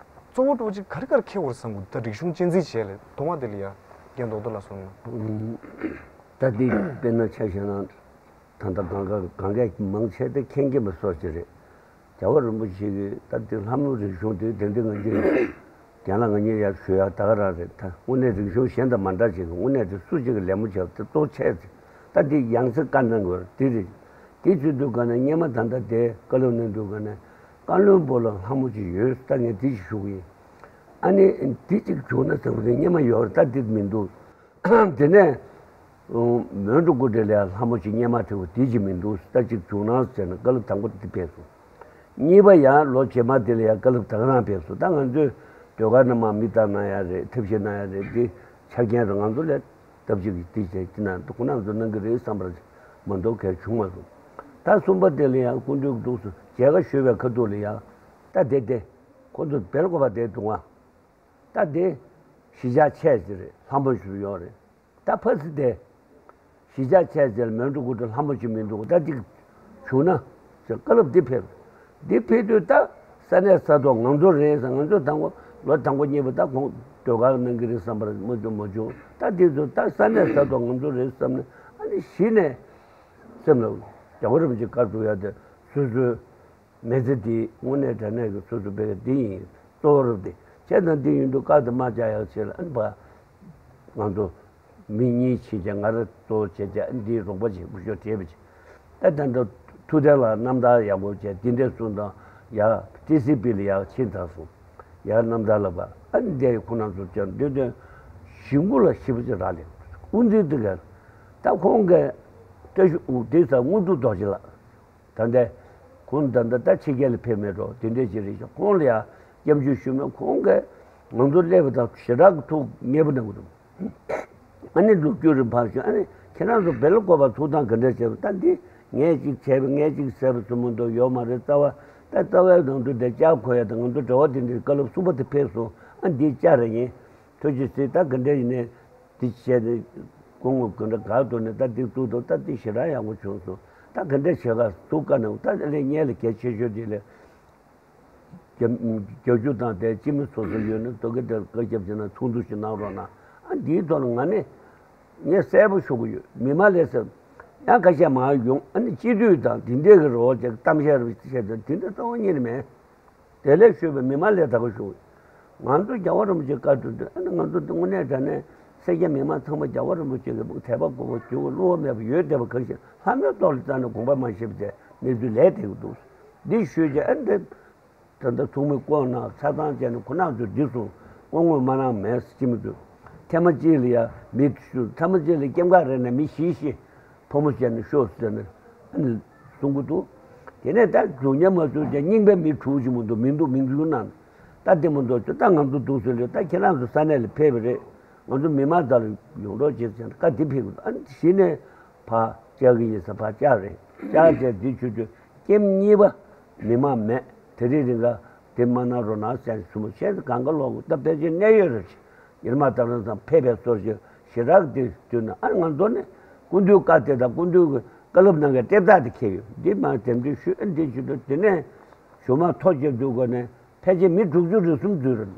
གཙོ་བོ་འདྲ་བོ་ཅིག་ག་རེ་ག་རེ་འཁྱེར་དགོས་རེད་བསམ་གྱི་འདུག་ད་རིག་གཞུང་གཅེས་འཛིན་བྱས་ལས་གཏོང་བ་དེ་ལ་ཡ་རྒན་རྡོག་རྡོག་ལགས་གསུངས་ན། ད་འདི་དཔེར་ན་ཆ་བཞག་ན། ད་ལྟ་གང་ག་གང་གས་མང་ཆེ་དེ་མཁྱེན་མཁྱེན་པ་སོགས་ཅིག་རེད། རྒྱལ་བ་རིན་པོ་ཆེ་གིས་ད་དེ་ལྷ་མོ་རིག་གཞུང་དེ་དེ་འདྲ་ང་ཚོས་རྒན་ལགས་ང་གཉིས་ཡར་ཞུ་ཡག་ད་ག་རང་རེད། ད་དངོས་གནས་རིག་གཞུང་གཞན་དང་མ་འདྲ་ཅིག་གི་དངོས་གནས་དེ་སུ་གཅིག་གིས་ལད་མོ་བྱས་པ་དེ་གཙོ་ཆེ་ཅིག་ད་དེ་ཡང་སེ་བཀའ་གནང་དགོས་རེད། དེ་རེད། དེ་བྱེད་དུས་ག་ནས་སྔོན་མ་ད་ལྟ་དེ་བཀའ་སློབ་གནང་དུས་ག་ནས་བཀའ་བློན་པོ་ལ་ལྷ་མོ་ཅིག་ཡོད། ད་ངས་དེ་ཞིག་ཞུ་གི་ཡིན། ཨ་ནི་དེ་གཅིག་བྱུང་ན་ཟེར་བ་དེ་སྔོན་མ་ཡོད་རེད། ད་དེ་མི་འདུག་དེ་ནས་མོན་གྲུ་དགུ་སྒྲིལ་ལ་ཡང་ལྷ་མོ་ཅིག་སྔོན་མ་བྲིས་པ་དེ་ཅིག་མི་འདུག་ད་ཅིག་བྱུང་ན་ཟེར་ནས་བཀའ་སློབ་དང་པོ་དེ་ཕེབས་སོང་། གཉིས་པ་ཡང་ལོ་རྗེས་མ་དེ་ལ་ཡང་བཀའ་སློབ་ད་ག་རང་ཕེབས་སོང་། ད་ང་ཚོས་ཟློས་གར་ནང་མ་མི་བཏང་ན་ཡང་རེད། ཐབས་ཤེས་གནང་ཡང་རེད། དེ་ཆ་རྐྱེན་རེད། ང་ཚོ་ལས་སྟབས་ཅིག་གིས་དེ་བྱས་ཀྱི་ན་ཁོ་རང་ཚོ་གནང་གི་རེད་བསམ་པར་མ་གཏོགས་གལ་བྱུང་མ་སོང་། ད་གསུམ་པ་དེ་ལ་ཡང་སྐུ་མདུན་འདུག་སེ་མཇལ་ཁ་ཞུ་བའི་ཁ་ཐུག་ལ་ཡང་ད་དེ་དེ་ཁོ་ཚོ་བེལ་ཀོ་བ་དེ་འདུག་ཨ། ད་དེ་གཞིས་ཆགས་ཆེ་ཟེར་རེད། ལྷ་མོ་ཞུ་ཡོང་རེད། ད་ཕ་སི་དེ་གཞིས་ཆགས་ཆེ་ཟེར་མོན་གྲུ་དགུ་སྒྲིལ་ལྷ་མོ་ཞིག་མི་འདུག་ད་ཅིག་བྱུང་ན་ཟེར་བཀའ་སློབ་འདི་ཕེབས། འདི་ཕེབས་དུས་ད་ས་གནས་ས་ཐོག་ང་ཚོ་རེད་ཟེར། ང་ཚོ་དང་པོ་ལོ་དང་པོ་གཉིས་པ་ད་ཁོང་ཟློས་གར་གནང་གི་རེད་བསམ་པར་མ་བྱུང་མ་བྱུང་། ད་འདི་ཚོ་ད་ས་གནས་ས་ཐོག་ང་ཚོ་རེད་བསམ་ནས། ཨ་ནི་གཞི་ནས་སེམས་ལ་རྒྱལ་བ་རིན་པོ་ཆེ་བཀའ་སྒྲུབ་ཡ་དེ་སོ་སོའི་མི་ཚེ་འདི་དངོས་གནས་དྲང་གནས་ཀྱི་སོ་སོ་བེ་ག་འདི་ཡིན། གཙོ་བོ་རབ་དེ་བྱས་ཙང་འདི་ཡིན་དུས་བཀའ་དེ་མ་བཅག་ཡག་ཆེད་ལ་ཨ་ནི་ཕ་ང་ཚོ་མི་གཉིས་ཕྱིན་བྱས་ང་རང་གཙོ་བོ་བྱས་བྱས་ཨ་ནི་འདིའི་རོགས་པ་བྱས་སྐུ་ཞབས་བྲིས་པ་བྱས། ད་ད་ལྟ་ཐུབ་བསྟན་ལགས་རྣམ་ཐར་ཡག་པོ་བྱས་འདི་འདྲས་གསུངས་དང་ཡ་ཊི་སི་པི་ལ་ཡར་ཕྱིན་ཚར་སོང་། ཡར་རྣམ་ཐར་ལ་བ་ཨ་ནི་འདི་ཁོ་རང་ཚོ་བྱས་འདི་དོན་ཞིང་ཁུ་ལ་ཞིབ་པོ་ཅིག་རག་ལས་དབུ་འཛིན་དེ་ག་ད་ཁོང་གི་བཀྲ་ཤིས་དབུ་དེ་ས་དངོས་གྲུབ་རྡོ་རྗེ་ལགས། ད་ལྟ་ཁོང་ད་ལྟ་ད་ཕྱི་རྒྱལ་ལ་ཕེབས་མེད་འགྲོ། དེ་འདྲས་ཅིག་རེད་ཤག་ཁོང་ལ་ཡང་སྐྱབས་འཇུག་ཞུས་མེད། ཁོང་གིས་ང་ཚོ་སླེབས་པ་དང་ཞེ་དྲག་གི་ཐུགས་མཉེས་པོ་གནང་གི་འདུག་ཨ་ནི་ལོ་རྒྱུས་རིམ་ཕར་ཞུ། ཨ་ནི་ཁྱེད་རང་ཚོ་བེལ་ཀོ་བ་ཚུགས་སྟངས་ག་འདྲས་བྱས་པ། ད་འདི་ངས་ཅིག་བྱས་པ་ངས་ཅིག་ཟེར་བ་ཚོ་མི་འདུག་ཡོད་མ་རེད། རྩ་བ་ད་རྩ་བའི་ནང་དུ་དེ་བཅར་དགོས་ཡ་དང་ང་ཚོ་འབྲེལ་བ་དེ་འདྲའི་བཀའ་སློབ་གསུམ་པ་དེ་ཕེབས་སོང་། ཨ་འདི་བཅར་ར་ཡིན། ཐུགས་རྗེ་ཆེ། ད་ག་འདྲས་ཡིན་ནའི། དེ་བྱས་ཏེ་སྐུ་ངོ་དགོན་གྲྭ་སྒར་དུ་ནས་ད་དེ་བཙུགས་འདུག་ད་དེ་ཞེ་དྲག་ཡག་པོ་བྱུང་སོང་། ད་ག་འདྲ་བྱེད་ག་འདུག་ག་ནང་ད་ལས་ངན་ལ་གལ་ཆེ་ཤོས་དེ་ལས་རྒྱབ་རྒྱབ་སྐྱོར་དང་དེ་སྤྱི་མི་སོ་སོ་ཡོད་ན་དོ་གེ་དེར་བཀའ་ཁྱབ་བྱས་ན་ཚོགས་འདུ་ཞིག་གནང་རོགས་གནང་། ཨ་འདིའི་ཐོག་ལ་ང་ནས་ངས་གསལ་པོ་ཞུ་གི་ཡོད། མི་མང་ལས་ཟེར་ཡང་ཁ་ཤས་མང་ཡོང་། ཨ་ནི་སྤྱི་འཐུས་དང་དེ་འདྲས་ཀྱི་རོགས་བྱས་གཏམ་བཤད་རུ་བྱས་ཏེ་དེ་འདྲ་གཙོ་བོ་གཉེར་མེད། དེ་ལས་ཤོད་པའི་མི་མང་ལས་དགའ་པོ་བྱུང་། ང་ཚོ་རྒྱལ་བ་རིན་པོ་ཆེ་བཀའ་སྒྲུབ་དུས་ཨ་ནི་ང་ཚོ་དངོས་གནས་དྲང་གནས་སེར་སྐྱ་མི་མང་ཚང་མ་རྒྱལ་བ་རིན་པོ་ཆེ་གི་དད་པ་དགོས་པ་བྱུང་བ་བསླུ་བ་མེད་པ་ཡོད་བསྡད་པ་གང་ཞིག་ལྷ་མོའི་ཐོག་ལ་བལྟས་ན་དགོངས་པ་མ་བཞེས་པ་དེ་གནས་ཚུལ་ལས་དེ་གི་འདུག་འདི་ཤོད་ཀྱི་ཨ་ནི་དེ་ད་ལྟ་ཚོགས་མི་བསྐོ་གནང་ཆ་ཚང་བྱས་ནས་ཁོ་རང་ཚོ་འདི་སོང་བསྐོ་བསྐོ་མ་གནང་མེད་ཅི་མི་འདུག་ཐེངས་མ་གཅིག་ལ་ཡ་མི་ཐེངས་མ་གཅིག་ལ་སྐྱེམས་ཁ་རེ་ན་མི་བཞི་བཞི། ཕོ་མོ་བྱས་ནས་ཤོག་ཟེར་ནས་ཨ་ནི་གསུང་གི་འདུག་དེ་ནས་ད་རྫུ་ཉམས་མ་བཟོས་ཀྱང་རྙིང་པའི་མི་དྲུག་ཅིག་མི་འདུག་མི་འདུག་མི་འདུག་ན། ད་ལྟད་མོ་འདུག་ཚོད། ད་ང་ཚོ་འདུག་ཚོད་ལས། ད་ཁྱེད་རང་ཚོ་ས་གནས་ལ་ཕེབས་པ་རེད། ང་ཚོ་མི་མང་དག་ལ་ཡོང་རོགས་བྱེད་ཟེར་ནས་བཀའ་འདི་ཕེབས་དགོས། ཨ་ནི་གཞི་ནས་ཕར་བཅར་གི་ཡིན་ཟེར། ཕར་བཅར་རེད། བཅར་བྱས་འདི་བྱེད་དུས་ཀེམ་གཉིས་པ་མི་མང་མེད། དེ་རིང་རིང་ག་འདི་མ་གནང་རོགས་གནང་ཟེར་ནས་གསུངས་པ་བྱས་ཏེ་གང་ག་ལོག་གི། ད་ཕལ་ཆེར་གནད་ཡོད་རེད། ཉི་མ་ད་རང་ཚང་ཕེབས་པའི་སོར་ཞིག་ཞེ་དྲག་དེ་དུས་ན། ཨ་ང་ཚོ་ནས་སྐུ་མདུན་བཀའ་དེ་དང་སྐུ་མདུན་གྱི་བཀའ་སློབ་གནང་མཁན་ལྟེབ་རྟགས་དེ་འཁྱེར་ཡོད། འདི་མ་དེ་འདྲ་ཞུས། ཨ་འདི་ཞུས་དུས་དེ་ནས་གཞུག་མ་ཐོ་བཅད་དུས་ག་ནས་ཕལ་ཆེར་མི་དྲུག་ཅུ་རེ་གསུམ་འཛུལ་རེད།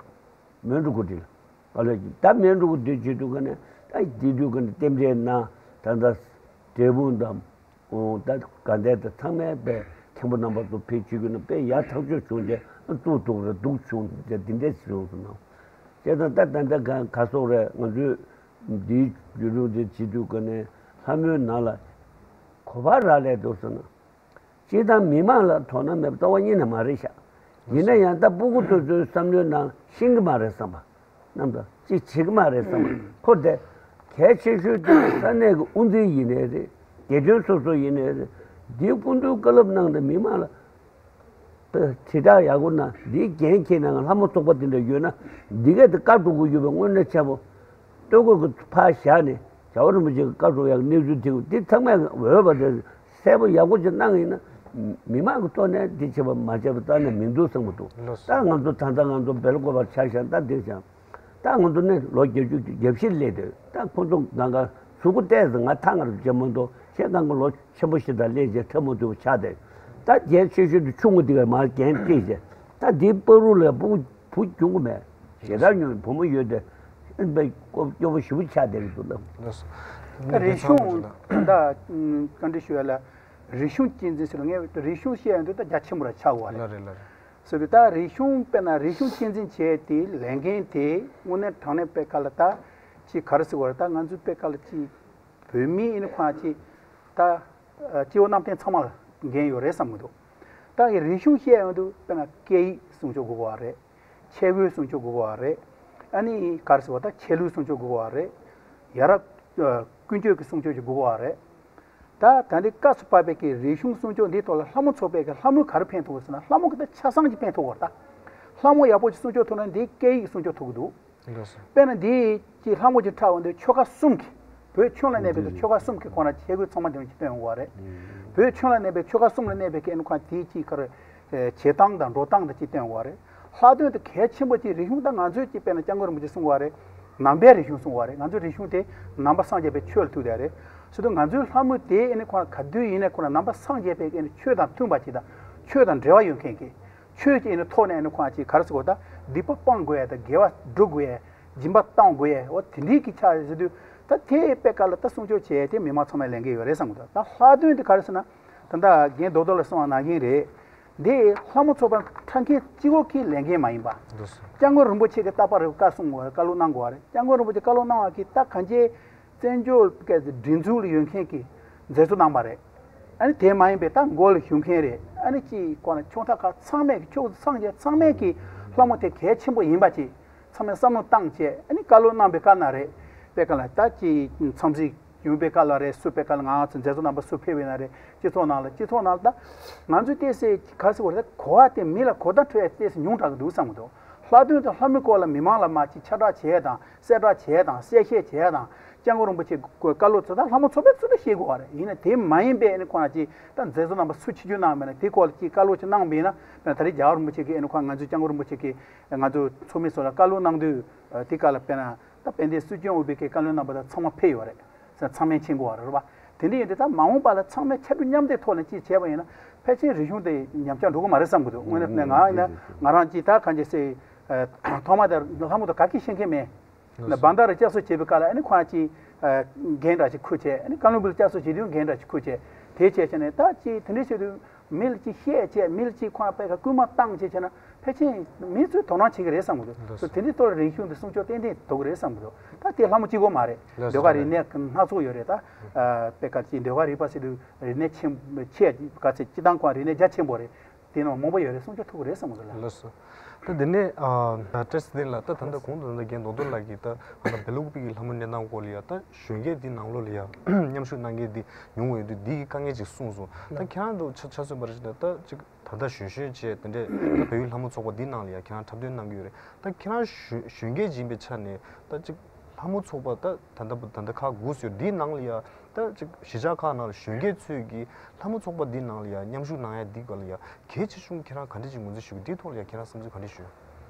མོན་གྷོ་གྲུ་ཁྲི་ལ། ཨ་ལ་ད་མོན་གྷོ་གྲུ་ཁྲི་བྱེད་དུས་ག་ནས་ད་འདི་དུས་ག་ནས་རྟེན་འབྲེལ་གནང་། ད་ལྟ་འབྲས་སྤུངས་དང་། ཨོ་ད་དགའ་ལྡན་དང་ཚང་མས་པའི་མཁན་པོ་རྣམ་པ་ཚོ་ཕེབས་བྱེད་དགོས་ན་དཔེ་ཡག་ཐག་ཆོད་བྱུང་རྗེས། ཨ་ཙུག་ཏུག་རེ་སྡུག་བྱུང་རྗེས་འདི་འདྲས་བྱུང་སོང་ན། བྱས་ཙང་ད་ད་ལྟ་ག་ག་སོག་རེད། ང་ཚོས་འདིའི་བརྒྱུད་རིམ་འདི་བྱེད་དུས་ག་ནས་ལྷ་མོའི་ནང་ལ་གོ་བ་རག་ལས་འདུག་ཟེར་ན། སྤྱིར་བཏང་མི་མང་ལ་དོ་སྣང་མེད་པ་རྩ་བ་ཉིད་ནས་མ་རེད་ཤག་ཡིན་ན་ཡང་ད་སྤུ་གུ་དེ་ཚོའི་བསམ་བློའི་ནང་ཤེས་ཀྱི་མ་རེད་བསམ་པ། རྣམ་དག་ཅིག་བྱེད་ཀྱི་མ་རེད་བསམ་པ། ཁོ་དེ་གལ་ཆེ་ཤོས་དེ་ས་གནས་ཀྱི་དབུ་འཛིན་ཡིན་ནའི་རེད། དགེ་སྐྱོན་སོ་སོ་ཡིན་ནའི་རེད། འདིའི་སྐུ་མདུན་བཀའ་སློབ་གནང་སྟེ་མི་མང་ལ་དྲིལ་བསྒྲགས་ཡག་པོ་གནང་། འདིའི་འགན་འཁྱེར་གནང་། ལྷ་མོ་ཚོགས་པ་དེ་འདྲ་ཡོད་ན་འདི་གས་དེ་བཀའ་སྒྲུབ་དགོས་ཡོད་པའི་དངོས་གནས་ཆེ་པོ། སྟོད་གོས་ཀྱི་ཕར་བཞག་ནས་རྒྱལ་བ་རིན་པོ་ཆེ་གི་བཀའ་སྒྲུབ་ཡག་གནས་ཚུལ་དེ་འདི་ཚང་མས་འོས་པ་དེ་གསལ་པོ་ཡག་པོ་ཅིག་གནང་ཡིན་ན། མི་མང་གི་ཐོག་ནས་འདི་བྱེད་པ་མ་བྱས་པ་རྩ་ནས་མི་འདུག་བསམ་གྱི་འདུག་ལགས་སོ། ད་ང་ཚོ་ད་ལྟ་ང་ཚོ་སྦེལ་ཀོབ་པར་ཆ་བཞག་ན། ད་འདི་བཞག་ད་ང་ཚོ་ནི་ལོ་བརྒྱད་ཅུ་གྱ་བཞི་སླེབས་ཏེ། ད་ཁོང་ཚོ་གང་ག་གཟུགས་པོ་བལྟས་ཟིན། ང་ཐང་ངར་བྱེད་མ་གཏོགས་གཞན་གང་ག་ལོ་ཆེན་པོ་ཞིག་དང་སླེབས་རྗེས་ཁྲ་མོ་དུ་ཆགས་ཏེ། ད་རྒྱན་ཆེ་ཤོས་དེ་ཆུང་ངུ་དེ་ག་མར་རྒྱན་བཀྲིས་རྗེས། ད་འདིའི་བར་དུ་ལ་བུ་བུ་ཆུང་ངུ་མེད། ཞེ་དྲག་ཉུང་། བུ་མོ་ཡོད་དེ། ཨེ་འདི་སྐྱོ་སྐྱོ་པོ་ཞེ་པོ་ཆགས་བསྡད་ཀྱི་འདུག་ལགས། ད་རིག་གཞུང་ད་ལྟ་བཀའ་འདྲི་ཞུ་ཡ་ལ། རིག་གཞུང་གཅེས་འཛིན་ཟེར་ལ། ངས་རིག་གཞུང་བཤད་ཡ་འདི་ད་རྒྱ་ཆེན་པོ་ར་ཆགས་ཡོད་རེད། ལགས་རེད། ལགས་རེད། ཟེར་དུས་ད་རིག་གཞུང་དཔེར་ན་རིག་གཞུང་གཅེས་འཛིན་བྱས་དེ་ལས་འགན་དེ་དངོས་གནས་དྲང་གནས་དཔེ་ཁ་ལ་ད་ཅིག་ག་རེ་ཟེར་བ་རེད། ད་ང་ཚོའི་དཔེ་ཁ་ལ་ཅིག་བོད་མིའི་ཨེ་ནི་ཁོ་ན་ཅིག་ད་སྐྱེ་བོ་གནམ་བསྟན་ཚང་མ་ལ་འགན་ཡོད་རེད་བསམ་གྱི་འདུག་ད་ཡི་རིག་གཞུང་བཤད་ཡོང་དུས་དཔེར་ན་སྐད་ཡིག་སྲུང་སྐྱོབ་དགོས་པ་རེད། ཆས་གོས་སྲུང་སྐྱོབ་དགོས་པ་རེད། ཨ་ནི་ག་རེ་ཟེར་བ། ད་ཆས་ལུགས་སྲུང་སྐྱོབ་དགོས་པ་རེད། ཡ་རབས་ཀུན་སྤྱོད་ཀྱི་སྲུང་སྐྱོབ་ཅིག་དགོས་པ་རེད། ད་ད་འདི་སྐབས་སུ་བབས་པའི་གི་རིག་གཞུང་སྲུང་སྐྱོབ་འདིའི་ཐོག་ལ་ལྷ་མོ་ཚོགས་པའི་གི་ལྷ་མོས་ག་རེ་ཕན་ཐོགས་ཟེར་ན། ལྷ་མོ་གི་ད་ཆ་ཚང་ཅིག་ཕན་ཐོགས་པ་རེད། ད་ལྷ་མོ་ཡག་པོ་ཅིག་སྲུང་སྐྱོབ་ཐུབ་ན་འདིའི་སྐད་ཡིག་སྲུང་སྐྱོབ་ཐུབ་ཀྱི་འདུག་ལགས་སོ། དཔེར་ན་འདི་ཅིག་ལྷ་མོ་ཅིག་འཁྲབ་འོང་དུས་ཆོལ་ཁ་གསུམ་གྱི། བོད་ཁྱོན་ལ་གནས་པའི་ཆོལ་ཁ་གསུམ་གྱི་ཁོ་ན་ཆས་གོས་ཚང་མ་འདི་ཅིག་སྟོན་དགོས་པ་རེད། བོད་ཁྱོན་ལ་གནས་པའི་ཆོལ་ཁ་གསུམ་ལ་གནས་པའི་ཁྱོན་ནས་ཁོ་ན་དེའི་ཅིག་ག་རེ་བྱེད་སྟངས་དང་འགྲོ་སྟངས་དང་ཅིག་སྟོན་དགོས་པ་རེད། ལྷག་དོན་དུ་གལ་ཆེན་པོ་ཅིག་རིག་གཞུང་ད་ང་ཚོས་ཅིག་དཔེར་ན་སྐྱབས་མགོན་རིན་པོ་ཆེ་གསུང་བ་རེད། ནང་པའི་རིག་གཞུང་གསུང་བ་རེད། ང་ཚོའི་རིག་གཞུང་དེ་ནང་པ་སངས་རྒྱས་པའི་ཆོས་ལ་ཐུག་བསྡད་རེད། ཟེར་དུས་ང་ཚོའི་ལྷ་མོ་དེ་ཨེ་ནི་ཁོ་ན་ག་དུས་ཡིན་ནའི་ཁོ་ན་ནང་པ་སངས་རྒྱས་པའི་ཨེ་ནི་ཆོས་དང་མཐུན་པ་ཅིག་དང་། ཆོས་དང་འབྲེལ་བ་ཡོད་མཁན་གྱི། ཆོས་ཀྱི་ཨེ་ནི་ཐོག་ནས་ཨེ་ནི་ཁོ་ན་ཅིག་ག་རེ་ཟེར་དགོས། ད་སྡིག་པ་སྤང་དགོས་ཡ་དང་དགེ་བ་སྒྲུབ་དགོས་ཡ། སྦྱིན་པ་གཏོང་དགོས་ཡ། འོ་དེ་འདྲའི་གི་ཆ་ཟེར་དུས། ད་དེ་དཔེ་ཁ་ལ་ད་སྲུང་སྐྱོབ་བྱས་དེ་མི་མང་ཚང་མའི་ལས་འགན་ཡོད་རེད་བསམ་གྱི་འདུག་ད་ལྷག་དོན་དེ་ག་རེ་ཟེར་ན། ད་ལྟ་རྒན་རྡོག་རྡོག་ལ་གསུངས་པ་ནང་བཞིན་རེད། འདི་ལྷ་མོ་ཚོགས་པ་ཁྲ་མཁན་གཅིག་པོ་གི་ལས་འགན་མ་ཡིན་པ། འདུག་སེ། སྐྱབས་མགོན་རིན་པོ་ཆེ་གིས་རྟག་པར་རེ་བཀའ་གསུང་དགོས་རེད། བཀའ་སློབ་གནང་དགོས་རེད། སྐྱབས་མགོན་རིན་པོ་ཆེ་བཀའ་སློབ་གནང་བ་གིས་ད་གང་ཅི་བཙན་བྱོལ་སྒྲིག་འཛུགས་ལ་ཡོད་མཁན་གྱིས་མཛད་གཙོ་གནང་པ་རེད། ཨ་ནི་དེ་མ་ཡིན་པའི་ད་མགོ་ལ་བཞུགས་མཁན་རེད། ཨ་ནི་ཅིག་གོ་ན་ཆུང་མཐའ་ཁག་ཚང་མས་ཀྱི། ཕྱོགས་སངས་རྒྱས་ཚང་མས་ཀྱི་ལྷ་མོ་དེ་གལ་ཆེན་པོ་ཡིན་པ་ཅིག་ཚང་མས་བསམ་བློ་བཏང་བྱས། ཨ་ནི་བཀའ་སློབ་གནང་པའི་བཀའ་ན་རེད། དཔེ་ཁ་ལ་ད་ཅིག་འཚམས་གཟིགས་ཡོང་པའི་བཀའ་ལ་རེད། སུ་དཔེ་ཁ་ལ་ང་ཚོ་མཛད་གཙོ་རྣམ་པ་སུ་ཕེབས་པའི་ན་རེད། སྤྱི་ཚོགས་ནང་ལ། སྤྱི་ཚོགས་ནང་ལ་ད་ང་ཚོས་ཏོག་ཙམ་ག་རེ་ཟེར་དགོས་རེད། གོ་བ་དེ་མི་ལ་གོ་བརྡ་འཕྲོད་ཡ་ཏོག་ཙམ་ཉུང་དྲགས་ཀྱི་འདུག་བསམ་གྱི་འདུག་ལྷག་དོན་དུ་ལྷ་མོའི་སྐོར་ལ་མི་མང་ལ་མར་ཅིག་ཁྱབ་བསྒྲགས་བྱས་དང་། གསལ་བསྒྲགས་བྱས་དང་། གསལ་བཤད་བྱས་དང་། སྐྱབས་མགོན་རིན་པོ་ཆེའི་བཀའ་སློབ་ཚོ་ད་ལྷ་མོ་ཚོགས་པས་ཚུར་ལ་ཤེས་དགོས་པ་རེད། ཡིན་ན་དེ་མ་ཡིན་པའི་ཨ་ནི་ཁོ་ན་ཅིག་ད་མཛད་གཙོ་རྣམ་པ་སུ་ཆིབས་བསྒྱུར་གནང་བ་མེད་ན་དེ་སྐོར་ལ་ཅིག་བཀའ་སློབ་ཅིག་གནང་བ་ཡིན་ན། དཔེར་ན་ད་རེས་རྒྱལ་བ་རིན་པོ་ཆེ་གིས། ཨ་ནི་ཁོ་ང་ཚོའི་སྐྱབས་མགོན་རིན་པོ་ཆེ་གིས་ང་ཚོ་ཚོགས་མི་ཚོ་ལ་བཀའ་སློབ་གནང་དུས། ཨ། དེ་སྐབས་ལ་དཔེར་ན་ད་དཔལ་ལྡན་སྲིད་སྐྱོང་འོས་བསྡུ་གི་བཀའ་བློན་རྣམ་པ་དང་ཚང་མ་ཕེབས་ཡོད་རེད། ཚང་མས་མཁྱེན་གྱི་ཡོད་རེད་པ། དེ་འདྲ་ཡིན་དུས་ད་མ་འོངས་པ་ལ་ཚང་མས་ཕྱར་གྲུ་མཉམ་འདེགས་ཐོག་ནས་ཅིག་བྱས་པ་ཡིན་ན། ཕལ་ཆེར་རིག་གཞུང་དེ་ཉམས་ཆག་འགྲོ་གི་མ་རེད་བསམ་གྱི་འདུག་དངོས་གནས་ང་ཡིན་ན་ང་རང་གཅིག་ད་གང་ཅི་ཟེར། ཨ། ཐོག་མ་དེར་ལྷ་མོ་དང་ག་གེ་ཤེས་མཁན་མེད། ལགས་སོ། བང་སྟག་རི་བསྐྱར་གསོ་བྱེད་པའི་སྐབས་ལ་ཨ་ནི་ཁོ་རང་གཅིག་ཨ། འགན་འདྲ་ཞིག་འཁུར་བྱས། ཨ་ནི་བཀའ་བློན་སྦུག་ལ་བསྐྱར་གསོ་བྱེད་དུས་འགན་འདྲ་ཞིག་འཁུར་བྱས། དེ་བྱས་བྱས་ནས་ད་ཅིག་དེ་འདྲ་བྱེད་དུས། མི་ལ་ཅིག་བཤད་བྱས། མི་ལ་ཅིག་ཁོ་རང་དཔེ་ཁ་སྐུལ་མ་བཏང་བྱས་བྱས་ན། ཕལ་ཆེར་མི་ཚོས་དོ་སྣང་བྱེད་ཀྱི་རེད་བསམ་གྱི་འདུག་ལགས་སོ། སོ་དེ་འདྲའི་ཐོག་ལ་རིག་གཞུང་འདི་སྲུང་སྐྱོབ་ཏན་ཏན་ཐུབ་ཀྱི་རེད་བསམ་གྱི་འདུག་ད་དེ་ལྷ་མོ་གཅིག་པོ་མ་རེད། ལགས་སོ། ཟློས་གར་རིག་གནས་སྣ་ཚོགས་ཡོད་རེད། ད་ཨ། དཔེ་ཁ་ཅིག་ཟློས་གར་རིག་པ་ཟེར་དུས་རིག་གནས་ཆེན་ཆེ་ག་ཚད་སྤྱིར་བཏང་ཁོ་རང་རིག་གནས་རྒྱ་ཆེན་པོ་རེད། དེ་ནང་མང་པོ་ཡོད་རེད། སྲུང་སྐྱོབ་ཐུབ་ཀྱི་རེད་བསམ་གྱི་འདུག་ལགས། ལགས་སོ། ད་དེ་ནས་ཨ། བཀྲ་ཤིས་བདེ་ལགས། ད་ད་ལྟ་གོང་དུ་ད་ལྟ་རྒན་རྡོག་རྡོག་ལགས་ཀྱིས་ད་ད་ལྟ་སྦེལ་ཀོབ་ཀྱི་ལྷ་མོ་གནས་སྟངས་སྐོར་ལ་ཡ། ད་གཞོན་སྐྱེས་འདི་ནང་ལོགས་ལ་ཡ་མཉམ་ཞུགས་གནང་མཁན་འདི་ཉུང་བ་ཡོད་དུས་འདི་གི་དཀའ་ངལ་ཅིག་གསུངས་སོང་། ད་ཁྱེད་རང་ཚོ་ཆ་ཆ་མཚོན་པར་བྱས་ན་ད་ཅིག་ད་ལྟ་གཞོན་གཞོན་བྱས་དེ་འདྲས་ད་བལ་ཡུལ་ལྷ་མོ་ཚོགས་པ་འདི་ནང་ལ་ཡ་ཁྱེད་རང་འཁྲབ་སྟོན་གནང་གི་ཡོད་རེད། ད་ཁྱེད་རང་གཞོན་གཞོན་སྐྱེས་ཅིག་ཡིན་པའི་ཆ་ནས་ད་ཅིག་ལྷ་མོ་ཚོགས་པ་ད་ད་ལྟ་ད་ལྟ་ཁག་དགུ་ཟེར་འདིའི་ནང་ལ་ཡ་ད་ཅིག་གཞིས་ཆགས་ཁག་ནང་ལ་གཞོན་སྐྱེས་ཚོས་ཀྱི་ལྷ་མོ་ཚོགས་པ་འདི་ནང་ལ་ཡ་མཉམ་ཞུགས་གནང་ཡ་འདི་སྐོར་ལ་ཡ་གལ་ཆེ་ཆུང་ཁྱེད་རང་ག་འདྲས་ཅིག་ངོས་འཛིན་ཞུ་གི། འདིའི་ཐོག་ལ་ཡ་ཁྱེད་རང་བསམ་ཚུལ་ག་འདྲས་ཞུ།